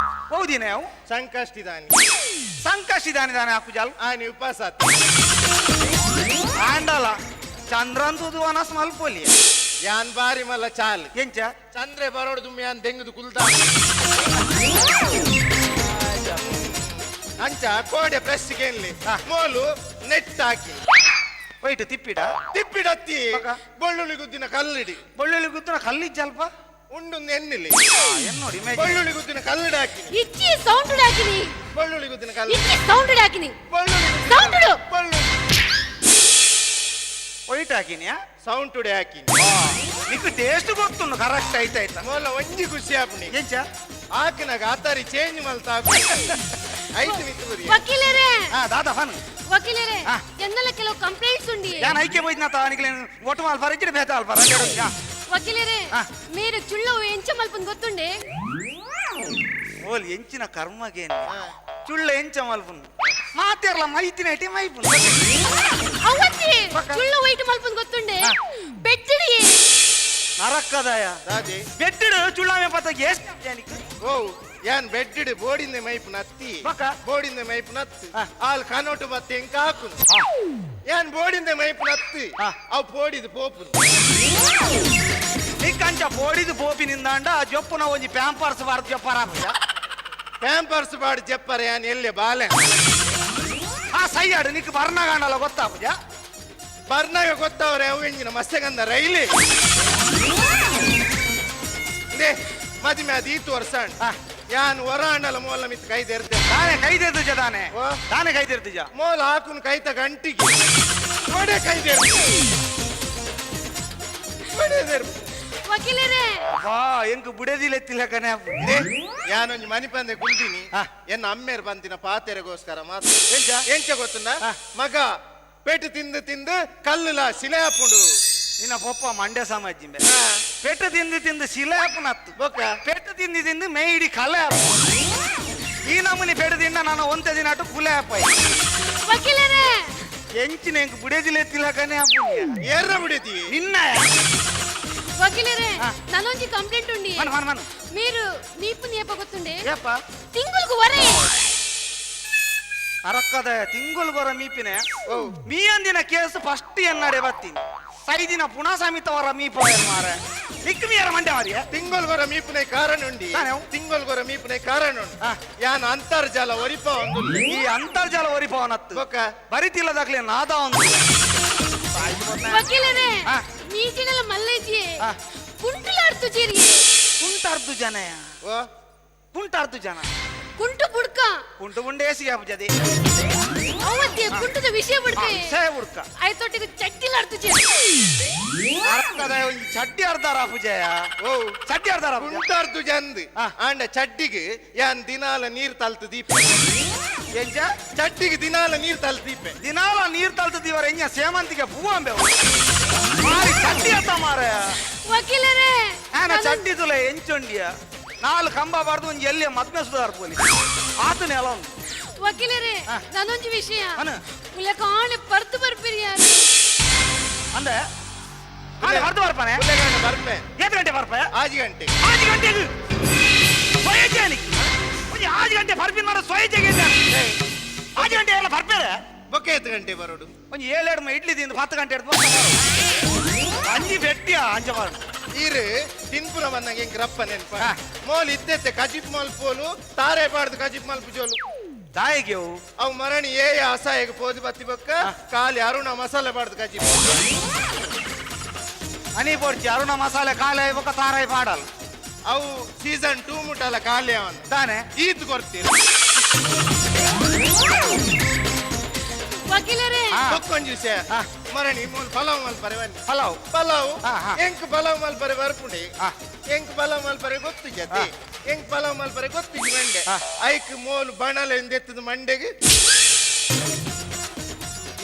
ಹೌದಿನ ಅವು ಸಂಕಷ್ಟಿ ದಾನಿ ಸಂಕಷ್ಟಿ ದಾನಿ ದಾನಿ ಹಾಕುಜಾಲ್ ಆನಿ ಉಪವಾಸ ಆಂಡಲ ಚಂದ್ರನ್ ತುದು ಅನಸ್ ಮಲ್ಪೊಲಿ ಯಾನ್ ಬಾರಿ ಮಲ್ಲ ಚಾಲ್ ಎಂಚ ಚಂದ್ರೆ ಬರೋಡು ದುಮ್ಮಿ ಯಾನ್ ದೆಂಗುದು ಕುಲ್ದ ಅಂಚ ಕೋಡೆ ಪ್ರೆಸ್ ಕೇನ್ಲಿ ಆ. ಮೋಲು ನೆಟ್ ಹಾಕಿ ವೈಟ್ ತಿಪ್ಪಿಡ ತಿಪ್ಪಿಡತ್ತಿ ಪಕ. ಬೊಳ್ಳುಳ್ಳಿ ಗುದ್ದಿನ ಕಲ್ಲಿಡಿ ಬೊಳ್ಳುಳ್ಳಿ ಗುದ್ದುನ ಕಲ್ಲಿಜ್ಜಲ್ಪ ಉಂಡು ಎನ್ನಿಲಿ ಎನ್ನೋಡಿ ಇಮೇಜ್ ಬೊಳ್ಳುಳ್ಳಿ ಗುದ್ದಿನ ಕಲ್ಲಿಡಿ ಹಾಕಿ ಇಚ್ಚಿ ಸೌಂಡ್ ಹಾಕಿನಿ ಬೊಳ್ಳುಳ್ಳಿ ಗುದ್ದಿನ ಕಲ್ಲು ಇಚ್ಚಿ ಸೌಂಡ್ ಹಾಕಿನಿ ಬೊಳ್ಳುಳ್ಳಿ ಸೌಂಡ್ ಬೊಳ್ಳುಳ್ಳಿ ವೈಟ್ ಹಾಕಿನಿಯಾ ಸೌಂಡ್ ಟುಡೆ ಹಾಕಿ ನಿಕ್ ಟೇಸ್ಟ್ ಗೊತ್ತುಂಡು ಕರೆಕ್ಟ್ ಆಯ್ತಾಯ್ತಾ ಮೋಲ ಒಂಜಿ ಖುಷಿ ಆಪುಣಿ ಎಂಚ ಆಕಿನಾಗ ಆತಾರಿ ಚೇಂಜ್ ಮಲ್ತ ಐತು ನಿಂತು ಬರಿ ವಕೀಲರೇ ಹಾ ದಾದಾ ಫನ್ ವಕೀಲರೇ ಆ. ಎನ್ನೆಲ್ಲ ಕೆಲವು ಕಂಪ್ಲೇಂಟ್ಸ್ ಉಂಡಿ ಯಾನ್ ಐಕೆ పోయిన తానికి ಒಟ್ಟು ಮಾಲ್ಪಾರ ಇಚ್ಚಿಡ ಬೇತ ಅಲ್ಪಾರ ವಕೀಲರೇ ಆ. మీరు చుళ్ళ ಎಂಚ ಮಲ್ಪನ್ ಗೊತ್ತುಂಡೆ ಓಲ್ ಎಂಚಿನ ಕರ್ಮಗೇನು ಚುಳ್ಳ ಎಂಚ ಮಲ್ಪುನ್ ಮಾತೇರ್ಲ ಮೈತಿನ ಐಟಿ ಮೈಪುನ್ ಅವತ್ತಿ ಪಕ್ಕ. చుళ్ళ వైట్ ಮಲ್ಪನ್ ಗೊತ್ತುಂಡೆ ಆ. ಬೆಟ್ಟಡಿ ನರಕ್ಕದಾಯ ದಾದಿ ಬೆಟ್ಟಿಡು ಚುಳ್ಳಾಮೆ ಪತ್ತ ಏಸ್ ಜಾನಿಕ್ ಓ ಯಾನ್ ಬೆಡ್ಡಿಡ್ ಬೋಡಿಂದೆ ಮೈಪು ನತ್ತಿ ಬೊಕ? ಬೋಡಿಂದೆ ಮೈಪು ನತ್ತು ಆ. ಆಲ್ ಕನೋಟು ಬತ್ತೆ ಎಂಕ ಹಾಕುನು ಯಾನ್ ಬೋಡಿಂದೆ ಮೈಪು ನತ್ತಿ ಆ. ಅವು ಪೋಡಿದು ಪೋಪುನು ನಿಕ್ಕಂಚ ಪೋಡಿದು ಪೋಪಿ ನಿಂದಾಂಡ ಆ ಜೊಪ್ಪುನ ಒಂಜಿ ಪ್ಯಾಂಪರ್ಸ್ ಬಾರ್ದು ಜೊಪ್ಪರ ಪ್ಯಾಂಪರ್ಸ್ ಬಾಡ್ ಜಪ್ಪರೆ ಯಾನ್ ಎಲ್ಲೆ ಬಾಲೆ ಆ ಸೈಯಾಡು ನಿಕ್ ಬರ್ನಗಾಂಡಲ ಗೊತ್ತಾಪುಜ ಬರ್ನಾಗ ಗೊತ್ತವ್ರೆ ಅವು ಎಂಜಿನ ಮಸ್ತೆಗಂದ ರೈಲಿ they ಮದಿಮೆ ಅದು ಈತು ವರ್ಷ ಆ. ಯಾನ್ ಹೊರ ಅಣ್ಣಲ ಮೋಲ ಮಿತ್ ಕೈ ತೆರ್ತೆ ತಾನೇ ಕೈದೆರ್ದುಜ ತಾನೆ ವಾ. ತಾನೇ ಕೈದೆರ್ದುಜ ಮೋಲ ಹಾಕುನ್ ಕೈತ ಗಂಟಿಗೆ ಒಡೆ ಕೈ ತೆರ್ತೆ ಒಡೆ ತೆರ್ಪು. ವಕೀಲರೇ ವಾ ಎಂಕ್ ಬುಡದಿಲ್ಲ ಎತ್ತಿಲ್ಲ ಕನೆ they, ಯಾನೊಂಜಿ ಮನಿ ಪಂದೆ ಕುಲ್ದಿನಿ ಆ. ಎನ್ನ ಅಮ್ಮೇರ್ ಬಂತಿನ ಪಾತೆರೆಗೋಸ್ಕರ ಮಾತ್ರ ಎಂಚ? ಎಂಚ ಗೊತ್ತುಂಡ ಆ. ಮಗ ಪೆಟ್ಟು ತಿಂದು ತಿಂದು ಕಲ್ಲುಲ ಶಿಲೆ ಹಾಪುಂಡು ನಿನ್ನ ಪೊಪ್ಪ ಮಂಡ್ಯ ಸಾಮಾಜಿಂಬೆ ಆ. ಪೆಟ್ಟು ತಿಂದು ತಿಂದು ಶಿಲೆ ಹಾಪುನತ್ತು ಬೊಕ್ಕ ಪೆಟ್ಟು ತಿಂದು ತಿಂದು ಮೇಯಿಡಿ ಕಲೆ ಹಾಪು ಈ ನಮೂನಿ ಪೆಟ್ಟು ತಿಂದ ನಾನು ಒಂತೆ ದಿನ ಅటు ಕುಲೆ ಹಾಪಾಯಿ ವಕೀಲರೇ ಎಂಚಿನ ಎಂಕ್ ಬುಡದಿಲ್ಲ ಎತ್ತಿಲ್ಲ ಕನೆ ಹಾಪುನಿಯ ಏರ್ನ ಬಿಡಿತಿ ನಿನ್ನ ವಕೀಲರೇ ಆ. నన్నొంచి కంప్లైంట్ ఉండి మను మను మను మీరు మీపు నేప ಗೊತ್ತುಂಡೆ ಏಪ ತಿಂಗುಲ್ಗು ವರೆ ಅರಕ್ಕದ ತಿಂಗುಲ್ ಗೊರ ಮೀಪಿನೆ ಓ. ಮೀ ಅಂದಿನ ಕೇಸ್ ಫಸ್ಟ್ ಎನ್ನಡೆ ಬತ್ತೀನಿ ಸೈದಿನ ಪುನಃ ಸಮಿತವರ ಮೀಪ ಮಾರ ನಿಕ್ ಮೀಯರ ಮಂಡ್ಯ ಮಾರಿಯ ತಿಂಗೊಲ್ಗೊರ ಮೀಪುನೆ ಕಾರಣ ಉಂಡಿ ತಾನೆ? ತಿಂಗೊಲ್ಗೊರ ಮೀಪುನೆ ಕಾರಣ ಉಂಡು ಆ. ಯಾನ್ ಅಂತರ್ಜಾಲ ಒರಿಪ ಒಂದು ಈ ಅಂತರ್ಜಾಲ ಒರಿಪವನತ್ತು ಬೊಕ್ಕ ಬರಿತಿಲ್ಲದಾಗ್ಲೆ ನಾದ ಒಂದು ವಕೀಲರೇ ಆ. ನೀಚಿನಲ ಮಲ್ಲೇಜಿ ಆ. ಕುಂಟುಲಾಡ್ತು ಜೀರಿ ಕುಂಟಾರ್ದು ಜನಯ ಓ ಕುಂಟಾರ್ದು ಜನ ಕುಂಟು ಬುಡ್ಕ ಕುಂಟು ಗುಂಡೇಸಿ ಆಪುಜದೆ ಅವತ್ತಿ ಕುಂಟದ ವಿಷಯ ಬುಡ್ಕ ಸೇ ಹುಡ್ಕ ಆಯ್ತೊಟ್ಟಿಗೆ ಚಟ್ಟಿಲಾಡ್ತು ಜೀರಿ ಅರಕ್ಕದ ಒಂಜಿ ಚಡ್ಡಿ ಅರ್ಧಾರ ಪೂಜೆಯ ಓ ಚಡ್ಡಿ ಅರ್ಧಾರ ಪೂಜೆ ಕುಂಟಾರ್ದು ಜಂದ್ ಆ. ಆಂಡ ಚಡ್ಡಿಗ್ ಯಾನ್ ದಿನಾಲ ನೀರ್ ತಲ್ತು ದೀಪ ಎಂಚ ಚಡ್ಡಿಗೆ ದಿನಾಲ ನೀರ್ ತಲ್ತು ದೀಪೆ ದಿನಾಲ ನೀರ್ ತಲ್ತದೀವರ ಎಂಜ ಸೇವಂತಿಗೆ ಪೂವಂಬೆ ಮಾರಿ ಚಡ್ಡಿ ಅತ್ತ ಮಾರ ವಕೀಲರೇ ಆನ ನಾನೊಂದ್- ಚಡ್ಡಿ ತುಲೆ ಎಂಚೊಂಡಿಯ ನಾಲ್ ಕಂಬ ಬಾರ್ದು ಒಂಜಿ ಎಲ್ಲಿ ಮದ್ಮೆ ಸುಧಾರ್ ಪೋಲಿ ಆತನೆ ಅಲ ಒಂದು ವಕೀಲರೇ ಆ. ನಾನೊಂಜಿ ವಿಷಯ ಅನು. ಉಲ್ಲ ಕಾಣೆ ಪರ್ತು ಬರ್ಪಿರಿಯಾರು ಅಂದೆ ಆನೆ ಹೊರದು ಬರ್ಪಾನೆ ಉಲ್ಲೆಗಂಡ ಬರ್ಪೆ ಏತ್ ಗಂಟೆ ಬರ್ಪಾಯ ಆಜಿ ಗಂಟೆ ಆಜು ಗಂಟೆಗೆ ಸ್ವಯೇಚ್ಛೆ ಒಂಜಿ ಆಜು ಗಂಟೆ ಬರ್ಪಿನ ಮಾರ ಸ್ವಯೇಚ್ಛೆಗೆ ಆಜು ಗಂಟೆ ಎಲ್ಲ ಬರ್ಪೇರೆ ಬೊಕ್ಕ ಎತ್ತು ಗಂಟೆ ಬರೋಡು ಒಂಜಿ ಏಳೆರಡು ಇಡ್ಲಿ ತಿಂದು 10 ಗಂಟೆ ಹಿಡ್ದು ಅಂಜಿ ಬೆಟ್ಟಿಯ ಅಂಚ ಬಾರ ಈರು ತಿನ್ಪುರ ಬಂದಂಗೆ ಎಂಕ್ ರಪ್ಪ ನೆನ್ಪ ಆ. ಮೋಲ್ ಇತ್ತೆತ್ತೆ ಕಜಿಪ್ ಮಲ್ ಪೋಲು ತಾರೆ ಪಾಡ್ದು ಕಜಿಪ್ ಮಲ್ಪು ಜೋಲು ದಾಯಿಗೆ ಅವು ಅವು ಮರಣಿ ಏ ಅಸಹಾಯಕ ಪೋದು ಬತ್ತಿ ಬೊಕ್ಕ ಖಾಲಿ ಅರುಣ ಮಸಾಲೆ ಪಾಡ್ದು ಕಜಿಪ್ ಅನಿ ಪೋರ್ಚಿ ಅರುಣ ಮಸಾಲೆ ಕಾಲೆ ಬೊಕ್ಕ ತಾರಾಯಿ ಪಾಡಲ್ ಅವು ಸೀಸನ್ 2 ಮುಟ್ಟಲ ಖಾಲಿ ಅವನ್ ತಾನೆ ಈತ್ ಕೊಡ್ತೀರ ವಕೀಲರೇ ಆ. ಬೊಕ್ಕೊಂಜಿ ವಿಷಯ ಆ. ಮರಣಿ ಮೂಲ್ ಪಲಾವ್ ಮಲ್ಪರೆ ಬನ್ನಿ. ಪಲಾವ್. ಪಲಾವ್. ಹಾ, ಹಾ. ಎಂಕ್ ಪಲಾವ್ ಮಲ್ಪರೆ ಬರ್ಪುಂಡಿ. ಹಾ. ಎಂಕ್ ಪಲಾವ್ ಮಲ್ಪರೆ ಗೊತ್ತು ಜತಿ. ಎಂಕ್ ಪಲಾವ್ ಮಲ್ಪರೆ ಗೊತ್ತು ಮಂಡೆ. ಹಾ. ಐಕ್ ಮೋಲ್ ಬಣಲೆ ಎಂದೆತ್ತದ ಮಂಡೆಗೆ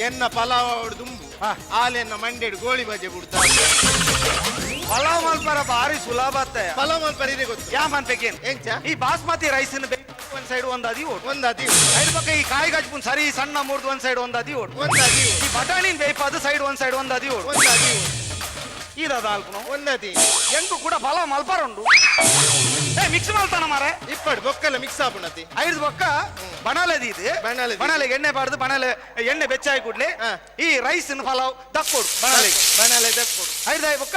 ಎನ್ನ ಪಲಾವ್ ಅವಡು ದುಂಬು. ಹಾ. ಆಲೆನ್ನ ಮಂಡೆಡ್ ಗೋಳಿ ಬಜೆ ಬಿಡ್ತಾ. ಪಲಾವ್ ಮಲ್ಪರ ಬಾರಿ ಸುಲಭ ಅತ್ತೆ. ಪಲಾವ್ ಮಲ್ಪರೆ ಇದೆ ಗೊತ್ತು. ಯಾ ಮನ್ಪೇಕೇನ್? ಎಂಚ? ಈ ಬಾಸ್ಮತಿ ರೈಸ್ ಒಂದ್ ಸೈಡ್ ಒಂದ್ ಅದಿ ಓಡು. ಒಂದ್ ಅದಿ. ಐದು ಪಕ್ಕ ಈ ಕಾಯಿ ಗಜ್ಪುನ್ ಸರಿ ಸಣ್ಣ ಮೂರ್ದು ಒಂದ್ ಸೈಡ್ ಒಂದ್ ಅದಿ ಓಡು. ಒಂದ್ ಅದಿ. ಈ ಬಟಾಣಿನ ಬೇಯ್ಪಾದ ಸೈಡ್ ಒಂದ್ ಸೈಡ್ ಒಂದ್ ಅದಿ ಓಡು. ಒಂದ್ ಅದಿ. ಇದದ ಅಲ್ಪನು. ಒಂದ್ ಅದಿ. ಎಂಕು ಕೂಡ ಪಲಾವ್ ಮಲ್ಪರ ಉಂಡು. ಏ ಮಿಕ್ಸ್ ಮಲ್ತಾನ ಮಾರೆ. ಇಪ್ಪಡು ಬೊಕ್ಕಲ ಮಿಕ್ಸ್ ಆಪುಣತಿ. ಐದು ಪಕ್ಕ ಬಣಲೆದಿ ಇದು. ಬಣಲೆದಿ. ಬಣಲೆಗೆ ಎಣ್ಣೆ ಬಾರ್ದು ಬಣಲೆ ಎಣ್ಣೆ ಬೆಚ್ಚಾಯಿ ಕೂಡ್ಲೆ ಹಾ. ಈ ರೈಸ್ ಪಲಾವ್ ದಕ್ಕೊಡು ಬಣಲೆಗೆ. ಬಣಲೆ ದಕ್ಕೊಡು. ಐದು ಪಕ್ಕ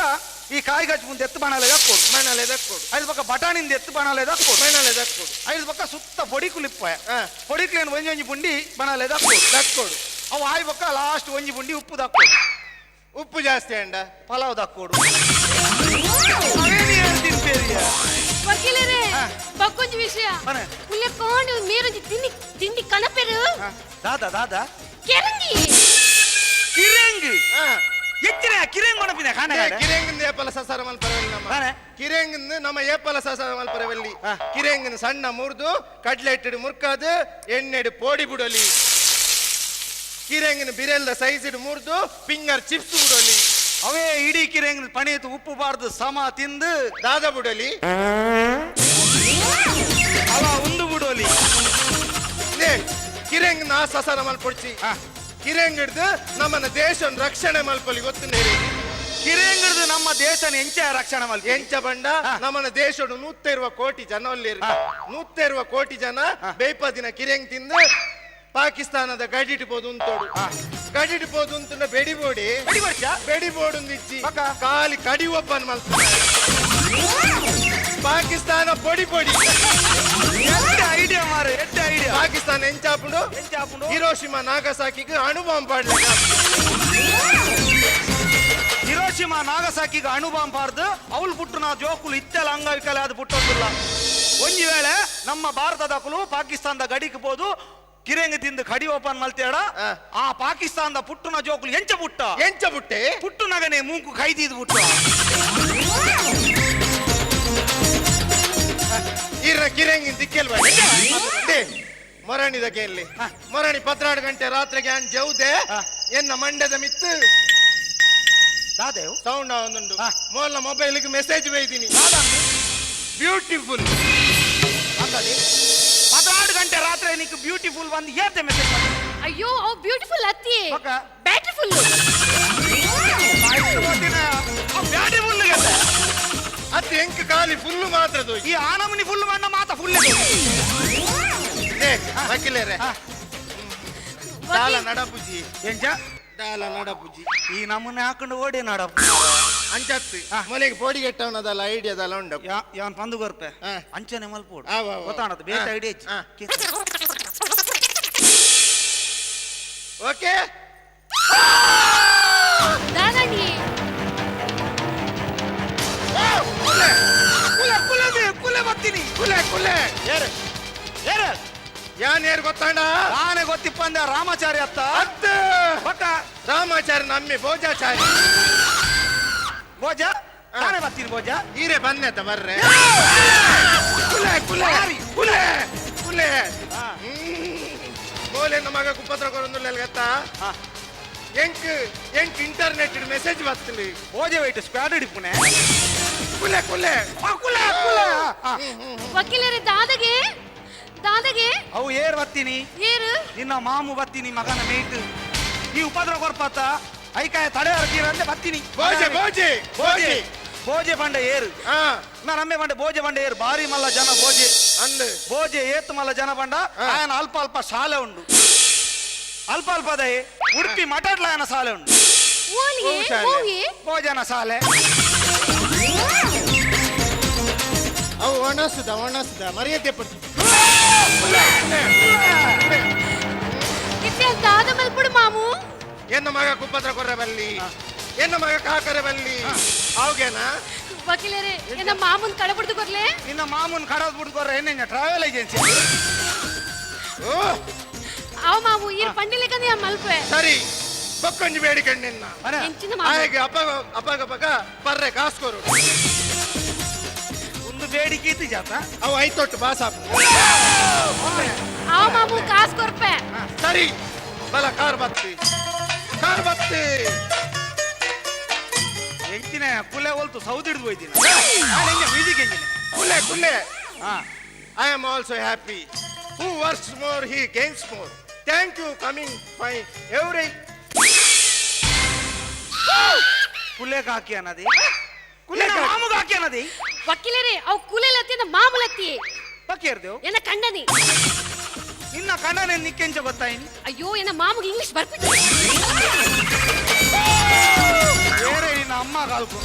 ಈ ಕಾಯಿ ಗಜ್ಜು ಮುಂದೆ ಎತ್ತು ಬಣಲೆ ದಕ್ಕೊಡು. ಬಣಲೆ ದಕ್ಕೊಡು. ಐದು ಪಕ್ಕ ಬಟಾಣಿಂದ ಎತ್ತು ಬಣಲೆ ದಕ್ಕೊಡು. ಬಣಲೆ ದಕ್ಕೊಡು. ಐದು ಪಕ್ಕ ಸುತ್ತ ಪೊಡಿಕುಲಿಪ್ಪ. ಹಾ. ಪೊಡಿಕ್ಲೇನು ಒಂಜಿ ಒಂಜಿ ಪುಂಡಿ ಬಣಲೆ ದಕ್ಕೊಡು. ದಕ್ಕೊಡು. ಅವು ಆಯ್ ಪಕ್ಕ ಲಾಸ್ಟ್ ಒಂಜಿ ಪುಂಡಿ ಉಪ್ಪು ದಕ್ಕೊಡು. ಉಪ್ಪು ಜಾಸ್ತಿ ಅಂಡ. ಪಲಾವ್ ದಕ್ಕೊಡು. ಅವೇನು ಹೇಳ್ತೀನಿ ಪೇರಿಯ. ವಕೀಲರೇ, ಹಾ. ಬಕ್ಕೊಂಜಿ ವಿಷಯ. ಮನೆ. ಉಲ್ಲೆ ಕಾಂಡು ಮೇರೊಂಜಿ ತಿಂಡಿ ತಿಂಡಿ ಕನಪೆರು. ಹಾ. ದಾದಾ ದಾದಾ. ಕೆರಂಗಿ. ಕಿರಂಗ್. ಹಾ. ಎತ್ತಿನ ಕಿರಂಗ್ ಕೊಣಪಿನ ಕಾಣ. ಕಿರೆಂಗಿಂದ ಏಪಲ ಸಸಾರ ಮಲ್ಪರವಲ್ಲಿ ನಮ್ಮ. ತಾನೆ? ಕಿರೆಂಗಿಂದ ನಮ್ಮ ಏಪಲ ಸಸಾರ ಮಲ್ಪರವಲ್ಲಿ. ಹಾ. ಕಿರೆಂಗಿನ ಸಣ್ಣ ಮುರಿದು ಕಡ್ಲೆ ಇಟ್ಟಿಡು ಮುರ್ಕಾದು ಎಣ್ಣೆಡು ಪೋಡಿ ಬಿಡಲಿ. ಕಿರೆಂಗಿನ ಬಿರೆಲ್ದ ಸೈಜ್ ಇಡು ಮುರಿದು ಫಿಂಗರ್ ಚಿಪ್ಸ್ ಬಿಡಲಿ. ಅವೇ ಇಡೀ ಕಿರಂಗ್ ಪಣೀತು ಉಪ್ಪು ಬಾರ್ದು ಸಮ ತಿಂದು ದಾದ ಬಿಡಲಿ. ಅವ ಉಂದು ಬಿಡೋಲಿ. ಲೇ, ಕಿರೆಂಗಿನ ಆ ಸಸಾರ ಮಲ್ಪೊಡ್ಚಿ. ಹಾ. ಕಿರೆಂಗ್ ಹಿಡ್ದು ನಮ್ಮನ್ನ ದೇಶ ರಕ್ಷಣೆ ಮಲ್ಪಲಿ ಗೊತ್ತು ನೇರಿ. ಕಿರಂಗ್ ನಮ್ಮ ದೇಶನ ಎಂಚ ರಕ್ಷಣೆ ಮಲ್ಪ. ಎಂಚ ಬಂಡ ಹಾ. ನಮ್ಮನ್ನ ದೇಶಡು 120 ಕೋಟಿ ಜನ ಒಲ್ಲೇರು. ಹಾ. 120 ಕೋಟಿ ಜನ ಹಾ. ಬೇಯ್ಪದಿನ ಕಿರೆಂಗ್ ತಿಂದು ಪಾಕಿಸ್ತಾನದ ಗಡಿಟ್ ಪೋದು ಉಂತೋಡು. ಹಾ. ಗಡಿಟ್ ಪೋದು ಉಂತುಂಡ ಬೆಡಿ ಬೋಡಿ. ಬೆಡಿ ಬೋಡ್ಚಾ? ಬೆಡಿ ಬೋಡುಂದು ಇಜ್ಜಿ. ಬೊಕ್ಕ? ಕಾಲಿ ಕಡಿ ಒಪ್ಪನ್ ಮಲ್ತ ಪಾಕಿಸ್ತಾನ ಪೊಡಿ ಪೊಡಿ. ಎಡ್ಡೆ ಐಡಿಯಾ ಮಾರೆ, ಎಡ್ಡೆ ಐಡಿಯಾ. ಪಾಕಿಸ್ತಾನ ಎಂಚಾಪುಂಡು. ಎಂಚ ಆಪುಂಡು? ಹಿರೋಶಿಮಾ ನಾಗಸಾಕಿಗೆ ಅಣು ಬಾಂಬ್ ಪಾಡ್ಲೆ. ಹಿರೋಶಿಮಾ ನಾಗಸಾಕಿಗೆ ಅಣು ಬಾಂಬ್ ಪಾರ್ದು ಅವಳು ಪುಟ್ಟು ನಾ ಜೋಕುಲು ಇತ್ತೆಲ್ಲ ಅಂಗವಿಕಲ ಅದು ಪುಟ್ಟೊಂದಿಲ್ಲ. ಒಂಜಿ ವೇಳೆ ನಮ್ಮ ಭಾರತದಕುಲು ಪಾಕಿಸ್ತಾನದ ಗಡಿಗೆ ಪೋದು ಕಿರಂಗ್ ತಿಂದು ಕಡಿ ಓಪನ್ ಮಲ್ತೇಡ. ಆ. ಆ ಪಾಕಿಸ್ತಾನದ ಪುಟ್ಟುನ ಜೋಕುಲು ಎಂಚ ಪುಟ್ಟ. ಎಂಚ ಪುಟ್ಟೆ? ಪುಟ್ಟು ನಗನೆ ಮೂಂಕು ಕೈದೀದು ಪುಟ್ಟ. ಇರ ಕಿರಂಗಿನ ದಿಕ್ಕೆಲ್ ಮೊರಣಿದ ಕೇಳಿ. ಹಾ. ಮೊರಣಿ 12 ಗಂಟೆ ರಾತ್ರಿಗೆ ಅನ್ ಜೌದೆ. ಹಾ. ಎನ್ನ ಮಂಡ್ಯದ ಮಿತ್ತು ದಾದೇವ್ ಸೌಂಡ್ ಒಂದುಂಡು. ಹಾ. ಮೋಲ್ನ ಮೊಬೈಲ್ಗೆ ಮೆಸೇಜ್ ಬೈದಿನಿ. ಬ್ಯೂಟಿಫುಲ್. ಅಂತದಿ 14 ಗಂಟೆ ರಾತ್ರಿ ನಿಕ್ ಬ್ಯೂಟಿಫುಲ್ ಬಂದು ಏರ್ತೆ ಮೆಸೇಜ್. ಅಯ್ಯೋ ಅವು ಬ್ಯೂಟಿಫುಲ್ ಅತ್ತಿ. ಬೊಕ್ಕ? ಬ್ಯಾಟಿಫುಲ್. ಬ್ಯೂಟಿಫುಲ್. ಅತ್ತೆ ಎಂಕ್ ಖಾಲಿ ಫುಲ್ ಮಾತ್ರ ದೋಯ್. ಈ ಆನಮನಿ ಫುಲ್ ಮಣ್ಣ ಮಾತ ಫುಲ್. ಲೇ, ವಕೀಲರೇ. ಹಾ. ಡಾಲ ನಡಪುಜಿ. ಎಂಚ? ಡಾಲ ನಡಪುಜಿ. ಈ ನಮ್ಮನ್ನ ಹಾಕೊಂಡು ಓಡಿ ನಡಪ್ಪ. ಅಂಚತ್ತು ಹಾ. ಮೊಲೆಗೆ ಪೋಡಿಗೆಟ್ಟವನದಲ್ಲ ಐಡಿಯಾದಲ್ಲ ಉಂಡು. ಯಾವನ್ ಪಂದು ಕೊರ್ಪೆ. ಹಾ. ಅಂಚನೆ ಮಲ್ಪೋಡು. ಆ, ವಾ, ವಾ. ಗೊತ್ತಾಣದು ಬೇತೆ ಹಾ. ಐಡಿಯಾ. ಹಾ. ಓಕೆ. ದಾದಾಣಿ. ಕುಲೆ. ಕುಲೆ ಕುಲೆ ಕುಲೆ ಬರ್ತೀನಿ. ಕುಲೆ ಕುಲೆ. ಏರು ಏರು. ಯಾನ್ ಏರ್ ಗೊತ್ತಾಂಡ? ನಾನೇ ಗೊತ್ತಿಪ್ಪಂದ ರಾಮಾಚಾರಿ ಅತ್ತ. ಅತ್ತ. ಬಕ್ಕ? ರಾಮಾಚಾರಿ ನಮ್ಮೆ ಭೋಜಾಚಾರಿ. ಭೋಜ ನಾನೇ ಬರ್ತೀನಿ ಭೋಜ. ಹೀರೆ ಬನ್ನೆತ್ತ ಬರ್ರೆ. ಕುಲೆ ಕುಲೆ ಕುಲೆ ಕುಲೆ. ಹಾ. ಮೋಲೆ ಮಗ ಕುಪ್ಪತ್ರ ಕೊರೊಂದುಲ್ಲ ಗೊತ್ತಾ? ಹಾ. ಎಂಕ್ ಎಂಕ್ ಇಂಟರ್ನೆಟ್ ಮೆಸೇಜ್ ಬರ್ತಲಿ. ಭೋಜ ವೈಟ್ ಸ್ಕ್ವಾಡ್ ಹಿಡಿಪುನೆ. ಕುಲೆ ಕುಲೆ. ಕುಲೆ ಕುಲೆ. ಹಾ. ವಕೀಲರೇ, ದಾದಗೆ ದಾದಗೆ. ಅವು ಏರ್ ಬರ್ತೀನಿ. ಏರು? ನಿನ್ನ ಮಾಮು ಬರ್ತೀನಿ ಮಗನ ಮೇಟ್ ಈ ಉಪದ್ರ ಕೊರ್ಪತ್ತ ಐಕಾಯ ತಡೆ ಅರ್ಜಿ ಬರ್ತೀನಿ. ಭೋಜೆ ಭೋಜೆ. ಭೋಜೆ ಭೋಜೆ. ಭೋಜೆ ಪಂಡ ಏರು. ಹಾ. ನಾ ನಮ್ಮೆ ಪಂಡ ಭೋಜೆ ಪಂಡ ಏರು ಭಾರಿ ಮಲ್ಲ ಜನ ಭೋಜೆ. ಅಂದ್. ಭೋಜೆ ಏತ್ ಮಲ್ಲ ಜನ ಪಂಡ. ಹಾ. ಆಯನ ಅಲ್ಪ ಅಲ್ಪ ಶಾಲೆ ಉಂಡು ಅಲ್ಪ ಅಲ್ಪದಯೆ ಉಡುಪಿ ಮಠಡ್ಲ ಆಯನ ಶಾಲೆ ಉಂಡು. ಓಲಿಗೆ. ಓ ಶಾಲೆ. ಓವಿ. ಭೋಜನ ಶಾಲೆ. ಅವು ಒಣಸುದ ಒಣಸುದ ಮರ್ಯಾದೆ ಪಡ್ತು. ಇತ್ತೆ ದಾದ ಮಲ್ಪುಡು ಮಾಮು. ಎನ್ನ ಮಗ ಕುಪ್ಪತ್ರ ಕೊರ್ರೆ ಬಲ್ಲಿ ಎನ್ನ ಮಗ ಕಾಕರೆ ಬಲ್ಲಿ ಅವಗೇನಾ? ವಕೀಲರೇ, ಎನ್ನ ಮಾಮುನ್ ಕಡಬಿಡ್ದು ಕೊರ್ಲೆ. ನಿನ್ನ ಮಾಮೂನ್ ಕಡದ್ ಬಿಡ್ಕೊರ ಏನೇನ ಟ್ರಾವೆಲ್ ಏಜೆನ್ಸಿ. ಓ. ಅವ ಮಾಮು ಈರ್ ಪಂಡಿಲೆಕಂದೆ ಮಲ್ಪೆ. ಸರಿ. ಬೊಕ್ಕೊಂಜಿ ಬೇಡಿಕೆ ನಿನ್ನ. ಅರೆ. ಎಂಚಿನ ಮಾಮು? ಆಯಗೆ ಅಪಗ ಅಪಗ ಅಪಗ ಪರ್ರೆ ಕಾಸ್ಕೋರು. ಒಂದು ಬೇಡಿಕೆ ಇತ್ತು ಜಾತ. ಅವು ಐತೊಟ್ಟು ಬಾಸಾಪು. ಆ ಮಾಮು ಕಾಸು ಕೊರ್ಪೆ. ಸರಿ ಬಲ, ಕಾರ್ ಬತ್ತಿ, ಕಾರ್ ಬತ್ತಿ. ಎಂಚಿನ ಕುಲೆ ಹೊಲ್ತು ಸೌದಿಡ್ದು ಹೋಯ್ತೀನಿ ಮ್ಯೂಸಿಕ್ ಎಂಜಿನ. ಕುಲ್ಲೆ ಕುಲ್ಲೆ. ಹಾ. I am also happy. Who works more, he gains more. Thank you coming my every. ಕುಲೆ ಕಾಕಿ ಅನ್ನದಿ. ಕುಲೆ ಕಾಕಿ. ಮಾಮುಗ ಹಾಕಿ ಅನ್ನದಿ. ವಕೀಲರೇ, ಅವು ಕೂಲೆಲತ್ತಿ ಮಾಮೂಲತ್ತಿ. ಬಕ್ಕೇರ್ದೇವು. ಎನ್ನ ಕಂಡನಿ. ನಿನ್ನ ಕಣ್ಣನೆ ನಿಕ್ಕೆಂಚ ಗೊತ್ತಾಯಿನಿ? ಅಯ್ಯೋ, ಎನ್ನ ಮಾಮುಗೆ ಇಂಗ್ಲಿಷ್ ಬರ್ಬಿಟ್ಟು. ಬೇರೆ ನಿನ್ನ ಅಮ್ಮ ಕಾಲ್ಕು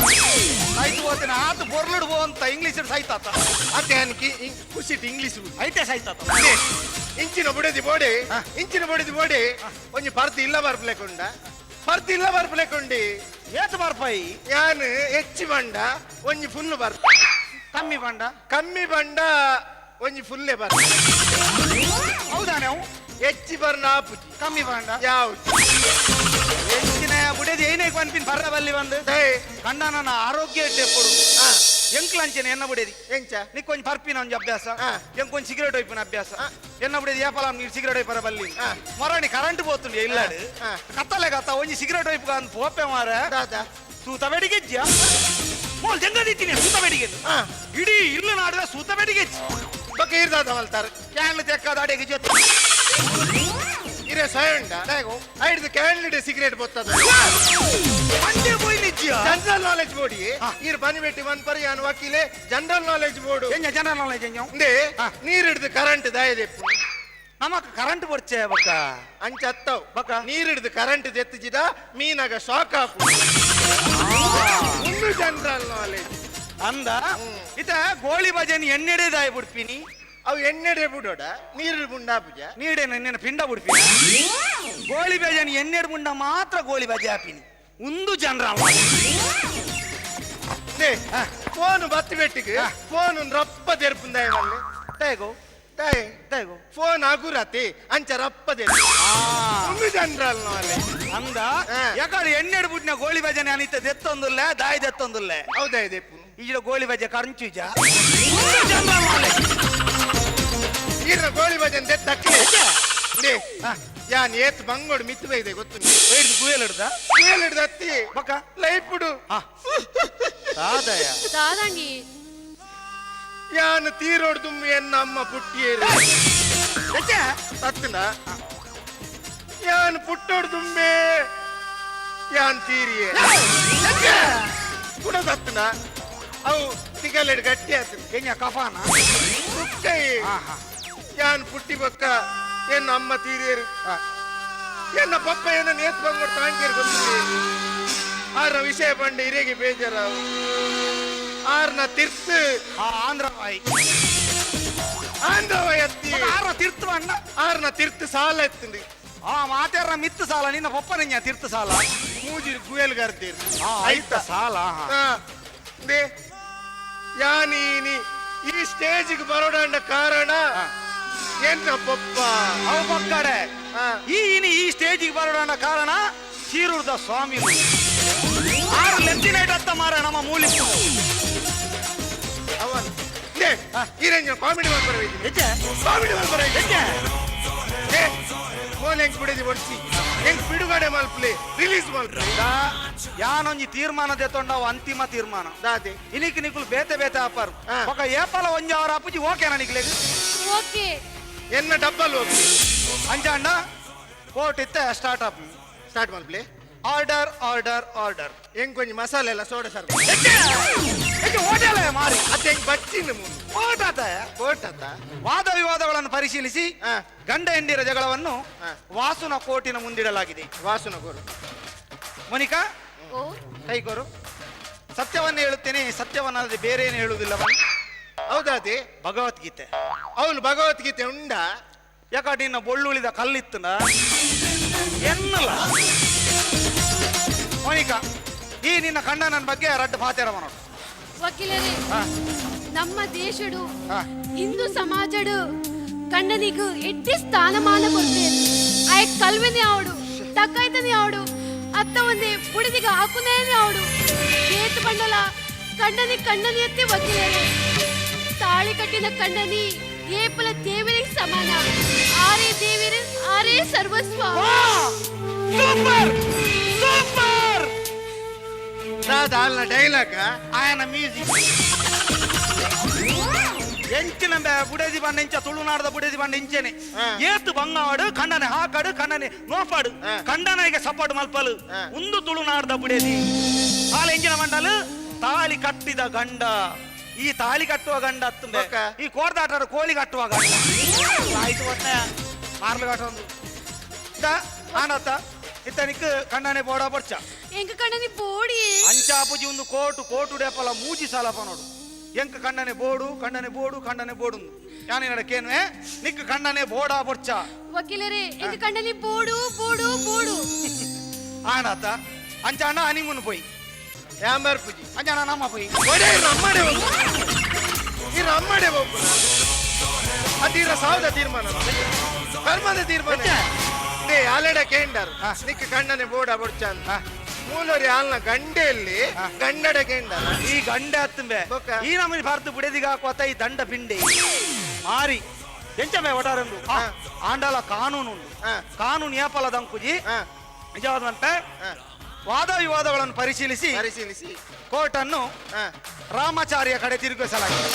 ಆಯ್ತು ಹೋಗ್ತೀನಿ ಆತು ಬೊರ್ಲುಡ್ ಪೋ ಅಂತ ಇಂಗ್ಲೀಷ್ ಸೈತಾತ. ಅತ್ತೆ ಅನ್ಕಿ ಖುಷಿಟ್ ಇಂಗ್ಲಿಷ್. ಐತೆ ಸೈತಾತ. ಇಂಚಿನ ಬುಡದಿ ಬೋಡೆ, ಇಂಚಿನ ಬುಡದಿ ಬೋಡೆ. ಒಂಜಿ ಪರ್ತಿ ಇಲ್ಲ ಬರ್ಪಲೆಕೊಂಡ, ಪರ್ತಿ ಇಲ್ಲ ಬರ್ಪಲೆಕೊಂಡಿ. ಏತು ಬರ್ಪಾಯಿ? ಯಾನ್ ಹೆಚ್ಚಿ ಬಂಡ ಒಂಜಿ ಫುಲ್ ಬರ್. ಕಮ್ಮಿ ಬಂಡ? ಕಮ್ಮಿ ಬಂಡ ಒಂಜಿ ಫುಲ್ಲೇ ಬರ್. ಹೌದಾ ನಾವು? ಹೆಚ್ಚಿ ಬರ್ನ ಆಪುಜಿ. ಕಮ್ಮಿ ಬಂಡ? ಯಾವ್ದು? ಹೆಚ್ಚಿನ ಬುಡದಿ ಏನೇ ಪನ್ಪಿನ ಬರ್ರ ಬಲ್ಲಿ ಬಂದು. ಕಂಡ ನನ್ನ ಆರೋಗ್ಯ ಇಟ್ಟೆ ಕೊಡು. ಎಂಕ್ಲಂಚನೆ ಎನ್ನ ಬುಡದಿ. ಎಂಚ? ನಿಕ್ಕೊಂಜಿ ಪರ್ಪಿನ ಒಂಜಿ ಅಭ್ಯಾಸ. ಎಂಕೊಂಜಿ ಸಿಗರೇಟ್ ಒಯ್ಪಿನ ಅಭ್ಯಾಸ. ಎನ್ನ ಬುಡದಿ ಏಪಲ ನೀರು ಸಿಗರೇಟ್ ಒಯ್ಪರ ಬಲ್ಲಿ. ಮೊರಣಿ ಕರೆಂಟ್ ಪೋತುಂಡು ಇಲ್ಲಾಡು. ಕತ್ತಲೆ ಕತ್ತ ಒಂಜಿ ಸಿಗರೇಟ್ ಒಯ್ಪು ಅಂತ ಪೋಪೆ ಮಾರ. ದಾದಾ? ತೂತ ಬೆಡಿಗೆಜ್ಜ ಮೋಲ್ ಜಂಗದಿತ್ತೀನಿ ಸೂತ ಬೆಡಿಗೆ. ಇಡೀ ಇಲ್ಲು ನಾಡುವೆ ಸೂತ ಬೆಡಿಗೆಜ್ಜಿ. ಬೊಕ್ಕ ಇರ್ದಾದ ಮಲ್ತಾರ? ಕ್ಯಾನ್ಲು ತೆಕ್ಕದ ಅಡೆಗೆ ಜೊತೆ. ಇರೆ ಸ್ವಯಂಡ ಐಡ್ದು ಕ್ಯಾನ್ಲಿಡೆ ಸಿಗರೇಟ್ ಬೊತ್ತದ. ಮಂಡೆ ಪೋಯಿ ನಿಜ್ಜಿಯ. ಜನರಲ್ ನಾಲೆಜ್ ಬೋರ್ಡ್ ಈರ್ ಬನಿ ಬೆಟ್ಟಿ ಒನ್ ಪರ್ ಯಾನ್ ವಕೀಲೆ, ಜನರಲ್ ನಾಲೆಜ್ ಬೋರ್ಡ್. ಎಂಜ ಜನರಲ್ ನಾಲೆಜ್ ಎಂಜ? ಇಂದೇ ನೀರ್ ಹಿಡ್ದು ಕರೆಂಟ್ ದಾಯದೆಪ್ಪು? ನಮಕ್ ಕರೆಂಟ್ ಬೊಡ್ಚೆ ಬೊಕ್ಕ. ಅಂಚ ಅತ್ತವ್. ಬೊಕ್ಕ? ನೀರ್ ಹಿಡ್ದು ಕರೆಂಟ್ ದೆತ್ತಿಜಿದ ಮೀನಾಗ ಶಾಕ್ ಆಪು. ಉಂದು ಜನರಲ್ ನಾಲೆಜ್. ಅಂದ ಇತ ಗೋಳಿ ಬಜನ್ ಎಣ್ಣೆಡೆ ದಾಯ ಬಿಡ್ಪಿನಿ. ಅವು ಎಣ್ಣೆಡೆ ಬಿಡೋಡ ನೀರು ಮುಂಡಾಪುಜ. ನೀಡೆ ನಿನ್ನ ಪಿಂಡ ಬಿಡ್ಪಿನಿ. ಗೋಳಿ ಬಜನ್ ಎಣ್ಣೆಡ್ ಮುಂಡ ಮಾತ್ರ ಗೋಳಿ ಬಜೆ ಹಾಪಿನಿ. ಉಂದು ಜನರಲ್. ಫೋನ್ ಬತ್ತಿ ಬೆಟ್ಟಿಗೆ ಫೋನ್ ರಪ್ಪ ತೆರ್ಪುಂದಾಯ ಮಲ್ಲೆ. ತೇಗೋ? ತಾಯ್. ತೇಗೋ? ಫೋನ್ ಆಗುರತಿ ಅಂಚ ರಪ್ಪ ತೆರ್ಪು. ಉಂದು ಜನರಲ್ ನಾಲೆಜ್. ಅಂದ ಯಾಕಂದ್ರೆ ಎಣ್ಣೆಡ್ ಬಿಟ್ನ ಗೋಳಿ ಬಜನೆ ಅನಿತ ದೆತ್ತೊಂದುಲ್ಲ ದಾಯಿ ದೆತ್ತೊಂದುಲ್ಲ. ಹೌದಾ ಇದೆಪ್ಪು? ಈಜಿಡ ಗೋಳಿ ಬಜೆ ಕರಂಚುಜ. ಈರ್ನ ಗೋಳಿ ಭಜನ್ ದೆತ್ತಕ್ಲೆ ಯಾನ್ ಏತ್ ಬಂಗೋಡು ಮಿತ್ತು ಬೈದೆ ಗೊತ್ತು. ಹಿಡ್ದು ಗುಯಲ್ ಹಿಡ್ದ? ಹಿಡ್ದು ಅತ್ತಿ. ಬಕ್ಕ? ಲೈಫುಡು. ದಾದಯ? ದಾದಾಂಗಿ. ಯಾನ್ ತೀರೋಡು ದುಮ್ಮಿ ಎನ್ನ ಅಮ್ಮ ಪುಟ್ಟಿಯೇರು ಸತ್ತನ. ಯಾನ್ ಪುಟ್ಟೋಡು ದುಂಬೆ ಯಾನ್ ತೀರಿಯೇ ಕುಡ ಸತ್ತನ. ಅವು ತಿಗಲೆಡ್ ಗಟ್ಟಿ ಆತು. ಎಂಜ ಕಫಾನ? ಸುಕ್ಕೈ. ಯಾನ್ ಪುಟ್ಟಿ ಬೊಕ್ಕ ಎನ್ನ ಅಮ್ಮ ತೀರಿಯರು. ಎನ್ನ ಪಪ್ಪ ಏನ ನೇತ್ ಬಂಗೋಡು ತಾಂಕೇರು ಗೊತ್ತಿದೆ. ಆರ್ನ ವಿಷಯ ಬಂಡೆ ಇರೇಗೆ ಬೇಜಾರ. ಆರ್ನ ತಿರ್ತು. ಆಂಧ್ರ ಬಾಯಿ. ಆಂಧ್ರವ ಎತ್ತಿ. ಆರ್ನ ತಿರ್ತು ಅಣ್ಣ. ಆರ್ನ ತಿರ್ತು ಸಾಲ ಎತ್ತುಂಡು. ಆ ಮಾತೇರ್ನ ಮಿತ್ತು ಸಾಲ ನಿನ್ನ ಪಪ್ಪನ ತಿರ್ತು ಸಾಲ. ಮೂಜಿ ಗುಯಲ್ ಗರ್ದೇರು. ಐತ ಸಾಲ. They ಯಾನೀನಿ ಈ ಸ್ಟೇಜಿಗೆ ಬರೋಡಂಡ ಕಾರಣ ಎನ್ನ ಪಪ್ಪ. ಅವು ಪಕ್ಕಡೆ. ಈ ಇನಿ ಈ ಸ್ಟೇಜಿಗೆ ಬರೋಡಂಡ ಕಾರಣ ಚೀರೂರ್ದ ಸ್ವಾಮಿ. ಆರು ಲೆಂತಿನೈಟ್ ಅತ್ತ ಮಾರ ನಮ್ಮ ಮೂಲಿ. ಅವನ್ ಈ ರೇಂಜ್ ಕಾಮಿಡಿ ಮಾಡ್ಬರ. ಕಾಮಿಡಿ ಮಾಡ್ಬರ. ಫೋನ್ ಹೆಂಗ್ ಬಿಡಿದಿ ಒಡ್ಸಿ ಹೆಂಗ್ ಬಿಡುಗಡೆ ಮಲ್ಪಲೆ, ರಿಲೀಸ್ ಮಲ್ಪಲೆ. ಯಾನೊಂಜಿ ತೀರ್ಮಾನ ದೆತ್ತೊಂಡವು ಅಂತಿಮ ತೀರ್ಮಾನ. ದಾದೆ? ಇನಿಕ್ ನಿಕುಲು ಬೇತೆ ಬೇತೆ ಆಪರ್. ఒక ಏಪಲ ಒಂಜಿ ಅವರ ಅಪ್ಪುಜಿ ಓಕೆನಾ ನಿಕ್ಲೆಗ್? ಓಕೆ. ಎನ್ನ ಡಬ್ಬಲ್ ಹೋಗಿ. ಅಂಚಾಂಡ ಕೋರ್ಟ್ ಇತ್ತೆ ಸ್ಟಾರ್ಟ್ ಅಪ್. ಸ್ಟಾರ್ಟ್ ಮಲ್ಪಲೆ. Order order order. ಹೆಂಗ್ ಕೊಂಚ ಮಸಾಲೆ ಎಲ್ಲ ಸೋಡ ಸರ್. ಹೋಟೆಲ್ ಮಾರಿ. ಅತ್ತೆ ಹೆಂಗ್ ಬಚ್ಚಿನ ಮುಂದೆ. ಕೋರ್ಟ್ ಆತ. ಕೋರ್ಟ್ ಅತ್ತ. ವಾದ ವಿವಾದಗಳನ್ನು ಪರಿಶೀಲಿಸಿ ಗಂಡ ಹೆಂಡಿರ ಜಗಳವನ್ನು ವಾಸುನ ಕೋರ್ಟಿನ ಮುಂದಿಡಲಾಗಿದೆ. ವಾಸುನ ಕೋರ್ಟ್. ಮೋನಿಕಾ. ಓ. ಕೈಗೋರು ಸತ್ಯವನ್ನು ಹೇಳುತ್ತೇನೆ, ಸತ್ಯವನ್ನಲ್ಲದೆ ಬೇರೆ ಏನು ಹೇಳುವುದಿಲ್ಲ. ಹೌದಾದಿ? ಭಗವದ್ಗೀತೆ. ಅವನು ಭಗವದ್ಗೀತೆ ಉಂಡ. ಯಾಕಂದ್ರೆ ನಿನ್ನ ಬೊಳ್ಳುಳಿದ ಕಲ್ಲಿತ್ತನ ಎನ್ನಲ್ಲ. ಮೋನಿಕಾ, ಈ ನಿನ್ನ ಕಂಡನ ಬಗ್ಗೆ ರಡ್ಡು ಪಾತೇರ ನೋಡು. ವಕೀಲರೇ, ನಮ್ಮ ದೇಶಡು ಹಿಂದೂ ಸಮಾಜಡು ಗಂಡನಿಗೂ ಎಡ್ಡಿ ಸ್ಥಾನಮಾನ ಕೊಡ್ತೇನೆ. ಆಯ್ ಕಲ್ವೆನೆ ಅವಡು, ಡಕಾಯ್ತನೆ ಅವಡು, ಅತ್ತ ಒಂದೇ ಬುಡದಿಗ ಹಾಕುನೇನೆ ಅವಡು. ಏತು ಬಂಡಲ ಕಂಡನಿ ಕಂಡನಿ ಎತ್ತಿ ವಕೀಲರೇ. ತಾಳಿ ಕಟ್ಟಿನ ಕಂಡನಿ ಏಪಲ ದೇವರಿಗೆ ಸಮಾನ. ಆರೇ ದೇವರು, ಆರೇ ಸರ್ವಸ್ವ. Super super. ದಾದ ಡೈಲಾಗ್. ಆಯನ ಮ್ಯೂಸಿಕ್ ಎಂಚಿನ ಬುಡೇದಿ ಬಂಡ ಇಂಚ ತುಳುನಾಡದ ಬುಡೇದಿ ಬಂಡ ಇಂಚೆನೆ. ಏತು ಬಂಗಾಡು ಕಣ್ಣನೆ ಹಾಕಾಡು, ಕಣ್ಣನೆ ನೋಪಾಡು, ಕಂಡನಿಗೆ ಸಪೋರ್ಟ್ ಮಲ್ಪಲು. ಒಂದು ತುಳುನಾಡದ ಬುಡೇದಿ ಆಲ ಎಂಚಿನ ಮಂಡಲು ತಾಳಿ ಕಟ್ಟಿದ ಗಂಡ. ಈ ತಾಳಿ ಕಟ್ಟುವ ಗಂಡ ಅತ್ತುಂಬೆ. ಬೊಕ್ಕ? ಈ ಕೋರ್ದಾಟರ ಕೋಳಿ ಕಟ್ಟುವ ಗಂಡ ಆಯ್ತು. ಒತ್ತೆ ಮಾರ್ಲು ಕಟ್ಟೊಂದು ಆನತ್ತ ಇತ್ತನಿಕ್ ಕಣ್ಣನೆ ಬೋಡ ಬೊಡ್ಚ. ಎಂಕ ಕಂಡನಿ ಬೋಡಿ. ಅಂಚಾಪುಜಿ ಒಂದು ಕೋಟು ಕೋಟು ಡೇಪಲ ಮೂಜಿ ಸಾಲಪ ನೋಡು. ಎಂಕ ಕಣ್ಣನೆ ಬೋಡು, ಕಣ್ಣನೆ ಬೋಡು, ಕಣ್ಣನೆ ಬೋಡು. ಯಾನಿನಡ ಕೇನ್ವೆ, ನಿಕ್ ಕಣ್ಣನೆ ಬೋಡಾ ಬೊಡ್ಚ? ವಕೀಲರೇ, ಎಂಕ ಕಂಡನಿ ಬೋಡು ಬೋಡು ಬೋಡು. ಆಣಾತ ಅಂಚಾಣ ಹನಿಮೂನ್ ಪೋಯಿ. ಯಾಂಬರ್ ಪೂಜಿ. ಅಂಚಾಣ ನಮ್ಮ ಪೋಯಿ. ಒಡೆ ರಮ್ಮಡೆ ಹೋಗು, ಈ ರಮ್ಮಡೆ ಹೋಗು. ಅತೀರ ಸಾವದ ತೀರ್ಮಾನ, ಕರ್ಮದ ತೀರ್ಮಾನ. ನೇ ಆಲೆಡ ಕೇಂಡರ್ ನಿಕ್ಕ ಕಣ್ಣನೆ ಬೋಡ ಬೊಡ್ಚ ಅಂತ. ಮೂಲರಿ ಆಲ್ನ ಗಂಡೆಯಲ್ಲಿ ಗಂಡಡ ಕೇಂಡರ್. ಈ ಗಂಡ ಅತ್ತುಂಬೆ. ಬೊಕ್ಕ? ಈ ನಮ್ಮನಿ ಭಾರತ ಬುಡದಿಗ ಹಾಕುವತ್ತ ಈ ದಂಡ ಪಿಂಡೆ ಮಾರಿ ಎಂಚಮೆ ಒಟಾರಂದು. ಆಂಡಲ ಕಾನೂನು ಉಂಡು. ಕಾನೂನು ಏಪಲ ದಂಕುಜಿ. ನಿಜವಾದಂತೆ ವಾದ ವಿವಾದಗಳನ್ನು ಪರಿಶೀಲಿಸಿ ಪರಿಶೀಲಿಸಿ ಕೋರ್ಟ್ ಅನ್ನು ರಾಮಾಚಾರ್ಯ ಕಡೆ ತಿರುಗಿಸಲಾಗಿದೆ.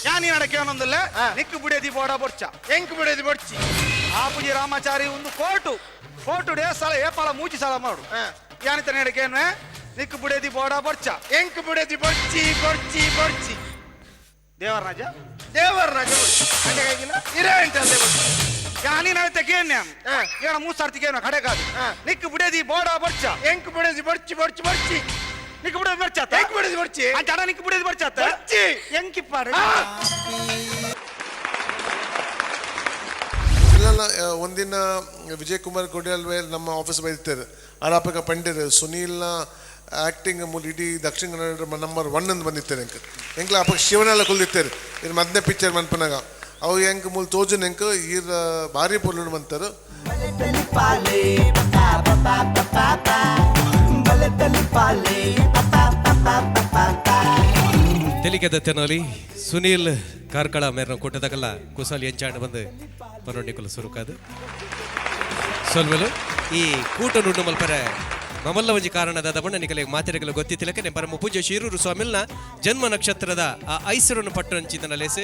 ಯಾನಿ ನಡಕ್ಕೆ ಒಂದೊಂದಲ್ಲ. ನಿಕ್ಕು ಬುಡೇದಿ ಬೋಡ ಬೊಡ್ಚ? ಎಂಕ್ ಬಿಡೋದು ಬೊಡ್ಚಿ. ಆಪುಜಿ ರಾಮಾಚಾರಿ. ಒಂದು ಕೋರ್ಟು ಕೋರ್ಟು ಡೇ ಸಲ ಏಪಾಲ ಮೂಚಿ ಸಲ ಮಾಡು. ಯಾನಿತ ನಡಕೇನ್ವೆ, ನಿಕ್ಕು ಬುಡೇದಿ ಬೋಡ ಬೊಡ್ಚ? ಎಂಕ್ ಬಿಡೋದು ಬೊಡ್ಚಿ ಬೊಡ್ಚಿ ಬೊಡ್ಚಿ. ದೇವರನಾಜ. ದೇವರ ರಾಜ ಬೊಡ್ಚಿ ಇರೇ ಅಂಟಲ್ಲೇ ಬೊಡ್ಚಿ. ಯಾನಿ ನಡತೆ ಕೇನ್ಯ. ಏನ ಮೂರು ಸರ್ತಿ ಕೇನ ಕಡೆ ಕಾದು. ನಿಕ್ಕು ಬುಡೇದಿ ಬೋಡ ಬೊಡ್ಚ? ಎಂಕ್ ಬಿಡೋದು ಬೊಡ್ಚಿ ಬೊಡ್ಚಿ ಬೊಡ್ಚಿ. ನಿಕ್ಕು ಬುಡೇದಿ ಬೊಡ್ಚ? ಎಂಕ್ ಬಿಡೋದು ಬೊಡ್ಚಿ. ಅಂಚ ನಿಕ್ಕು ಬುಡೇದಿ ಬೊಡ್ಚ? ಬೊಡ್ಚಿ. ಎಂಕಿಪ್ಪಾಡು. ಇಲ್ಲ, ಒಂದಿನ ವಿಜಯ್ ಕುಮಾರ್ ಕೊಡಿಯಲ್ವೇ ನಮ್ಮ ಆಫೀಸ್ ಬೈತಾರೆ. ಆರಾಪಕ ಪಂಡಿರ್ ಸುನೀಲ್ನ ಆ್ಯಕ್ಟಿಂಗ್ ಮೂಲ ಇಡೀ ದಕ್ಷಿಣ ಕನ್ನಡ ನಂಬರ್ 1 ಅಂತ ಬಂದಿತ್ತಾರೆ. ಎಂಕ್ ಎಂಕ್ಲ ಅಪ್ಪ ಶಿವನೆಲ್ಲ ಕುಲ್ದಿತ್ತಾರೆ. ಇದು ಮದ್ನೆ ಪಿಕ್ಚರ್ ಮನ್ಪನಾಗ ಅವು ಎಂಕ್ ಮೂಲ ತೋಜುನ ಎಂಕ್ ಈರ್ ಭಾರಿ ಪೊರ್ಲು ಬಂತಾರೆ. ತೆಲಿಕೆದ ತೆನಾಲಿ ಸುನೀಲ್ ಕಾರ್ಕಳ ಮೇರ್ನ ಕೊಟ್ಟದಕಲ್ಲ ಕುಸಾಲಿ ಎಂಚಾಂಡ್ ಬಂದು ಪನೊಂಡಿಕುಲು ಸುರುಕಾದು ಸೊಲ್ವೆಲು. ಈ ಕೂಟ ನುಂಡು ಮಲ್ಪರೆ ಮಮಲ್ಲ ಒಂಜಿ ಕಾರಣದಾದ ಬಣ್ಣ ನಿಕಲೆ ಮಾತೆರೆಗಲು ಗೊತ್ತಿತ್ತಿಲಕ್ಕೆ ಪರಮ ಪೂಜ್ಯ ಶಿರೂರು ಸ್ವಾಮಿಲ್ನ ಜನ್ಮ ನಕ್ಷತ್ರದ ಆ ಐಸರನ್ನು ಪಟ್ಟಂಚಿತನ ಲೇಸು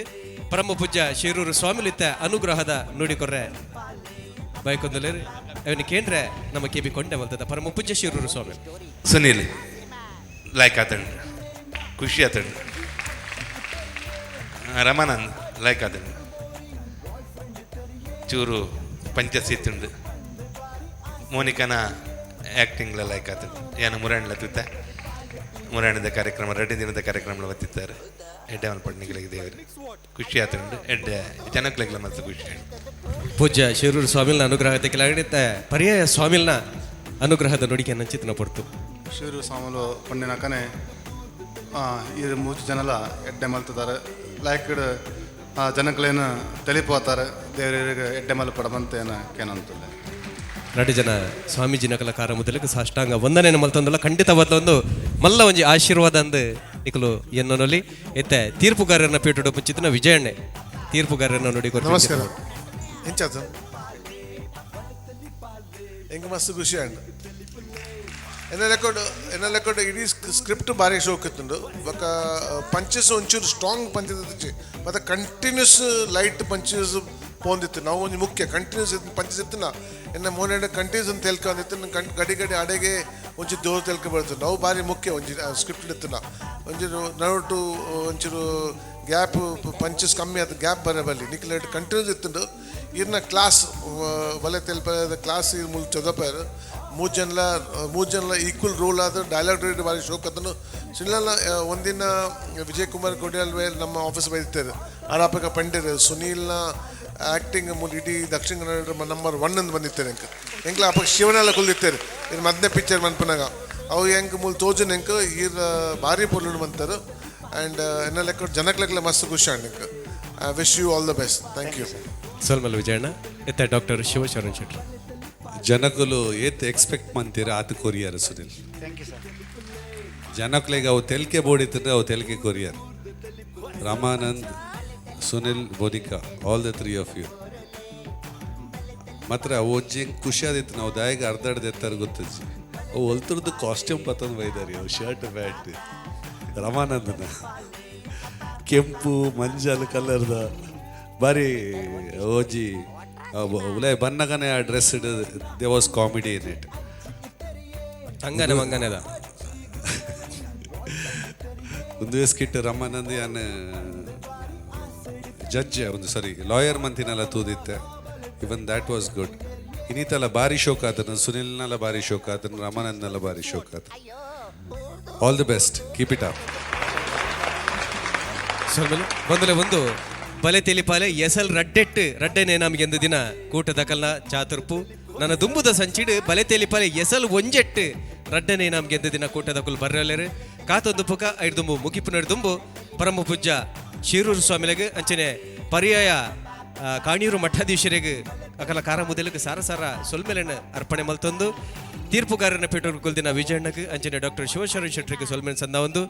ಪರಮ ಪೂಜ್ಯ ಶಿರೂರು ಸ್ವಾಮಿಲಿತ್ತ ಅನುಗ್ರಹದ ನುಡಿಕೊರ್ರೆ ಬೈಕೊಂದಲೇರು ಅವನು ಕೇಂದ್ರ ನಮ್ಮ ಕೆಬಿ ಕೊಂಡೆ ಮಲ್ತದ ಪರಮ ಪೂಜ್ಯ ಶಿರೂರು ಸ್ವಾಮಿ. ಸುನೀಲ್ ಲೈಕ್ ಆತಂಡು, ಖುಷಿ ಆತಂಡು. ರಮಾನಂದ್ ಲೈಕ್ ಆತಂಡು. ಚೂರು ಪಂಚಸೀತುಂಡು. ಮೋನಿಕನ ಆ್ಯಕ್ಟಿಂಗ್ಲ ಲೈಕ್ ಆತಂಡು. ಏನು ಮುರಾಣಲ ತುತ್ತ ಮುರಾಣದ ಕಾರ್ಯಕ್ರಮ 2 ದಿನದ ಕಾರ್ಯಕ್ರಮ ಬತ್ತಿತ್ತಾರೆ. ಎಡ್ಡೆ ಮಲ್ಪಡ್ನಿಗಳಿಗೆ ದೇವರು ಖುಷಿ ಆತಂಡು. ಎಡ್ಡೆ ಜನಕ್ಲೆಗ್ಲ ಮಸ್ತ್ ಖುಷಿ ಆಯ್ತು. ಪೂಜ್ಯ ಶಿರೂರು ಸ್ವಾಮಿಲ್ನ ಅನುಗ್ರಹ ತೆಕ್ಕಲಾಗಡಿತ ಪರ್ಯಾಯ ಸ್ವಾಮಿಲ್ನ ಅನುಗ್ರಹದ ನುಡಿಗೆ ನಂಚಿತನ ಪಡ್ತು. ಶಿವರು ಸ್ವಾಮಿಲು ಪಂಡಿನಕನೆ ಈ ಮೂಜು ಜನಲ ಎಡ್ಡೆ ಮಲ್ತದಾರೆ. ಲೈಕ್ ಜನಕ್ಲೇನು ತೆಲಿಪೋತಾರೆ. ದೇವರಿಗೆ ಎಡ್ಡೆ ಮಲ್ಪಡ ಮಂತೇನ ಕೇನಂತಲ್ಲ. 2 ಜನ ಸ್ವಾಮೀಜಿ ನಕಲ ಕಾರ ಮೊದಲಿಗೆ ಸಾಷ್ಟಾಂಗ ವಂದನೆಯನ್ನು ಮಲ್ತೊಂದಲ್ಲ. ಖಂಡಿತವಾದ ಒಂದು ಮಲ್ಲ ಒಂಜಿ ಆಶೀರ್ವಾದ ಅಂದು ನಿಕಲು ಎನ್ನೊಲ್ಲಿ. ಎತ್ತೆ ತೀರ್ಪುಗಾರರನ್ನ ಪೀಠ ಮುಂಚಿತನ ವಿಜಯಣ್ಣೆ ತೀರ್ಪುಗಾರರನ್ನ ನುಡಿ. ನಮಸ್ಕಾರ. ಎಂಚಾತ ಎಂಕ್ ಮಸ್ತ್ ಖುಷಿ ಆಂಡ್. ಎನ್ನ ರೆಕಾರ್ಡ್ ಎನ್ನ ರೆಕಾರ್ಡ್ ಇಡೀ ಸ್ಕ್ರಿಪ್ಟ್ ಭಾರಿ ಶೋಕ್ ಇತ್ತುಂಡು. ಬೊಕ್ಕ ಪಂಚಸ್ ಒಂಚೂರು ಸ್ಟ್ರಾಂಗ್ ಪಂಚಸ್ ಇತ್ತಿಜಿ, ಮತ್ತು ಕಂಟಿನ್ಯೂಸ್ ಲೈಟ್ ಪಂಚಸ್ ಪೋಂದಿತ್ತು. ನಾವು ಒಂಜಿ ಮುಖ್ಯ ಕಂಟಿನ್ಯೂಸ್ ಪಂಚಸ್ ಇತ್ತಿನ ಎನ್ನ ಮೋನೆ ಕಂಟಿನ್ಯೂಸ್ ಅಂತ ತೆಲ್ಕೊಂಡಿತ್ತು. ಗಡಿ ಗಡಿ ಅಡೆಗೆ ಒಂಚೂರು ದೋರ್ ತೆಲ್ಕ ಬರ್ತದೆ. ನಾವು ಭಾರಿ ಮುಖ್ಯ ಒಂಜಿ ಸ್ಕ್ರಿಪ್ಟ್ ಇತ್ತಿನ ಒಂಚೂರು ನಡುಟು ಒಂಚೂರು ಗ್ಯಾಪ್ ಪಂಚಸ್ ಕಮ್ಮಿ ಆದ ಗ್ಯಾಪ್ ಬರ ಬಲ್ಲಿ ನಿಕ್ಲೇಟ್ ಕಂಟಿನ್ಯೂಸ್ ಇತ್ತುಂಡು. ಇರ್ನ ಕ್ಲಾಸ್ ಬಲೆ ತೆಲ್ಪ ಕ್ಲಾಸ್ ಇರ್ ಮುಲ್ ಚದಪೇರು. 3 ಜನಲ ಈಕ್ವಲ್ ರೋಲ್ ಆದ ಡೈಲಾಗ್ ರೇಟ್ ಭಾರಿ ಶೋಕ್ ಅದನ್ನು. ಸುನೀಲ ಒಂದಿನ ವಿಜಯ್ ಕುಮಾರ್ ಕೊಡಿಯಲ್ವೇ ನಮ್ಮ ಆಫೀಸ್ ಬೈತಾರೆ. ಆರಾಪಕ ಪಂಡಿರ್ ಸುನೀಲ್ನ ಆ್ಯಕ್ಟಿಂಗ್ ಮೂಲ ಇಡೀ ದಕ್ಷಿಣ ಕನ್ನಡ ನಂಬರ್ 1 ಅಂತ ಬಂದಿತ್ತಾರೆ. ಎಂಕ್ ಎಂಕ್ಲ ಅಪ್ಪ ಶಿವನೆಲ್ಲ ಕುಲ್ದಿತ್ತಾರೆ. ಇದು ಮದ್ನೆ ಪಿಕ್ಚರ್ ಮನ್ಪನಾಗ ಅವು ಎಂಕ್ ಮೂಲ ತೋಜುನ ಎಂಕ್ ಈರ್ ಭಾರಿ ಪೊರ್ಲು ಬಂತಾರೆ. ಆ್ಯಂಡ್ ಎನ್ನ ಲೆಕ್ಕ ಜನಕ್ಲೆಗ್ಲ ಮಸ್ತ್ ಖುಷಿ ಆಂಡ್ ಎಂಕ್ I wish you all the best. Thank you. ಸೋಲ್ಮಲ್ Vijayanna. ಎತ್ತ ಡಾಕ್ಟರ್ ಶಿವಶರಣ್ ಶೆಟ್ಟಿ. ಜನಕುಲು ಏತ್ ಎಕ್ಸ್ಪೆಕ್ಟ್ ಮಂತೀರ ಆತ courier Sunil. Thank you sir. ಜನಕ್ಲೆಗ್ ಅವು ತೆಲ್ಕೆ ಬೋಡಿತ್ತಂದ್ರೆ ಅವು ತೆಲ್ಕೆ courier. Ramanand, Sunil, Monika, all the three of you ಮಾತ್ರ ಅವು ಒಂಜಿ ಹೆಂಗ್ ಖುಷಿ ಆದಿತ್ತು. ನಾವು ದಾಯಿಗೆ ಅರ್ಧ ಅರ್ಧ ಎತ್ತಾರೆ ಗೊತ್ತಜ್ಜಿ. ಅವು ಒಲ್ತರದ್ದು ಕಾಸ್ಟ್ಯೂಮ್ ಪತ್ತಂದು ಬೈದಾರಿ. ಅವು ಶರ್ಟ್ ಪ್ಯಾಂಟ್ ರಮಾನಂದನ ಕೆಂಪು ಮಂಜಲ್ ಕಲರ್ದ ಬಾರಿ ಓಜಿ ಉಲೈ ಬನ್ನಗನೆ ಆ dress, there was comedy in it. ಅಂಗನೆ ಮಂಗನೆದ. ಒಂದು ಸ್ಕಿಟ್ ರಮಾನಂದ್ ಯಾನ್ ಜಡ್ಜ್, ಒಂದು ಸಾರಿ ಲಾಯರ್ ಮಂತಿನೆಲ್ಲ ತೂದಿತ್ತೆ. Even that was good. ಇನ್ನಿತಲ್ಲ ಬಾರಿ ಶೋಕ್ ಆತನ, ಸುನಿಲ್ನೆಲ್ಲ ಬಾರಿ ಶೋಕ್ ಆತನ, ರಮಾನಂದ್ನೆಲ್ಲ ಬಾರಿ ಶೋಕ್ ಆತ. All the best, keep it up. ಸೊಲ್ಮೆಲು ಬಂದಲೆ. ಒಂದು ಬಲೆ ತೆಲಿಪಾಲೆ ಎಸಲ್ ರಡ್ಡೆಟ್ಟು ರಡ್ಡೆನೆ ನಮಗೆ ಎಂದು ದಿನ ಕೂಟದ ಕಲ್ನ ಚಾತುರ್ಪು ನನ್ನ ದುಂಬುದ ಸಂಚಿಡು. ಬಲೆ ತೆಲಿಪಾಲೆ ಎಸಲ್ ಒಂಜೆಟ್ಟು ರಡ್ಡನೆ ನಮ್ಗೆ ಎಂದು ದಿನ ಕೂಟದ ಕುಲ್ ಬರ್ರಲೇರು ಕಾತೊಂದು ಪುಕ ಐದು ಮುಗಿಪು ದುಂಬು ಪರಮ ಪೂಜ್ಯ ಶಿರೂರು ಸ್ವಾಮಿಲೆಗ್ ಅಂಚನೆ ಪರ್ಯಾಯ ಕಾಣಿಯೂರು ಮಠಾಧೀಶರಿಗೆ ಅಕಲ ಕಾರ ಮುದಲಕ್ಕೆ ಸಾರ ಸಾರ ಸೊಲ್ಮೆಲೆನ ಅರ್ಪಣೆ ಮಲ್ತೊಂದು, ತೀರ್ಪುಗಾರನ ಪೇಟೂರು ಕುಲ್ದಿನ ವಿಜಯಣ್ಣಗ್ ಅಂಚನೆ ಡಾಕ್ಟರ್ ಶಿವಶರಣ ಶೆಟ್ಟರಿಗೆ ಸೊಲ್ಮೆನ್ ಸಂದ ಒಂದು,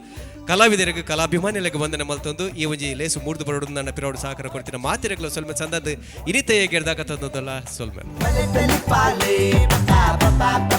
ಕಲಾವಿದರಿಗೆ ಕಲಾಭಿಮಾನಿಗಳಿಗೆ ವಂದನೆ ಮಲ್ತೊಂದು, ಈ ಒಂಜಿ ಲೇಸು ಮೂರ್ದು ಬರೋಡು ನನ್ನ ಪಿರೋಡು ಸಹಕಾರ ಕೊಡ್ತಿನ ಮಾತಿರಗ್ಲ ಸೊಲ್ಮೆ ಸಂದದ್ದು ಇನಿತೆಯ ಗೆಡ್ದಾಕ ತಂದದಲ್ಲ ಸೊಲ್ಮೆ. Pale.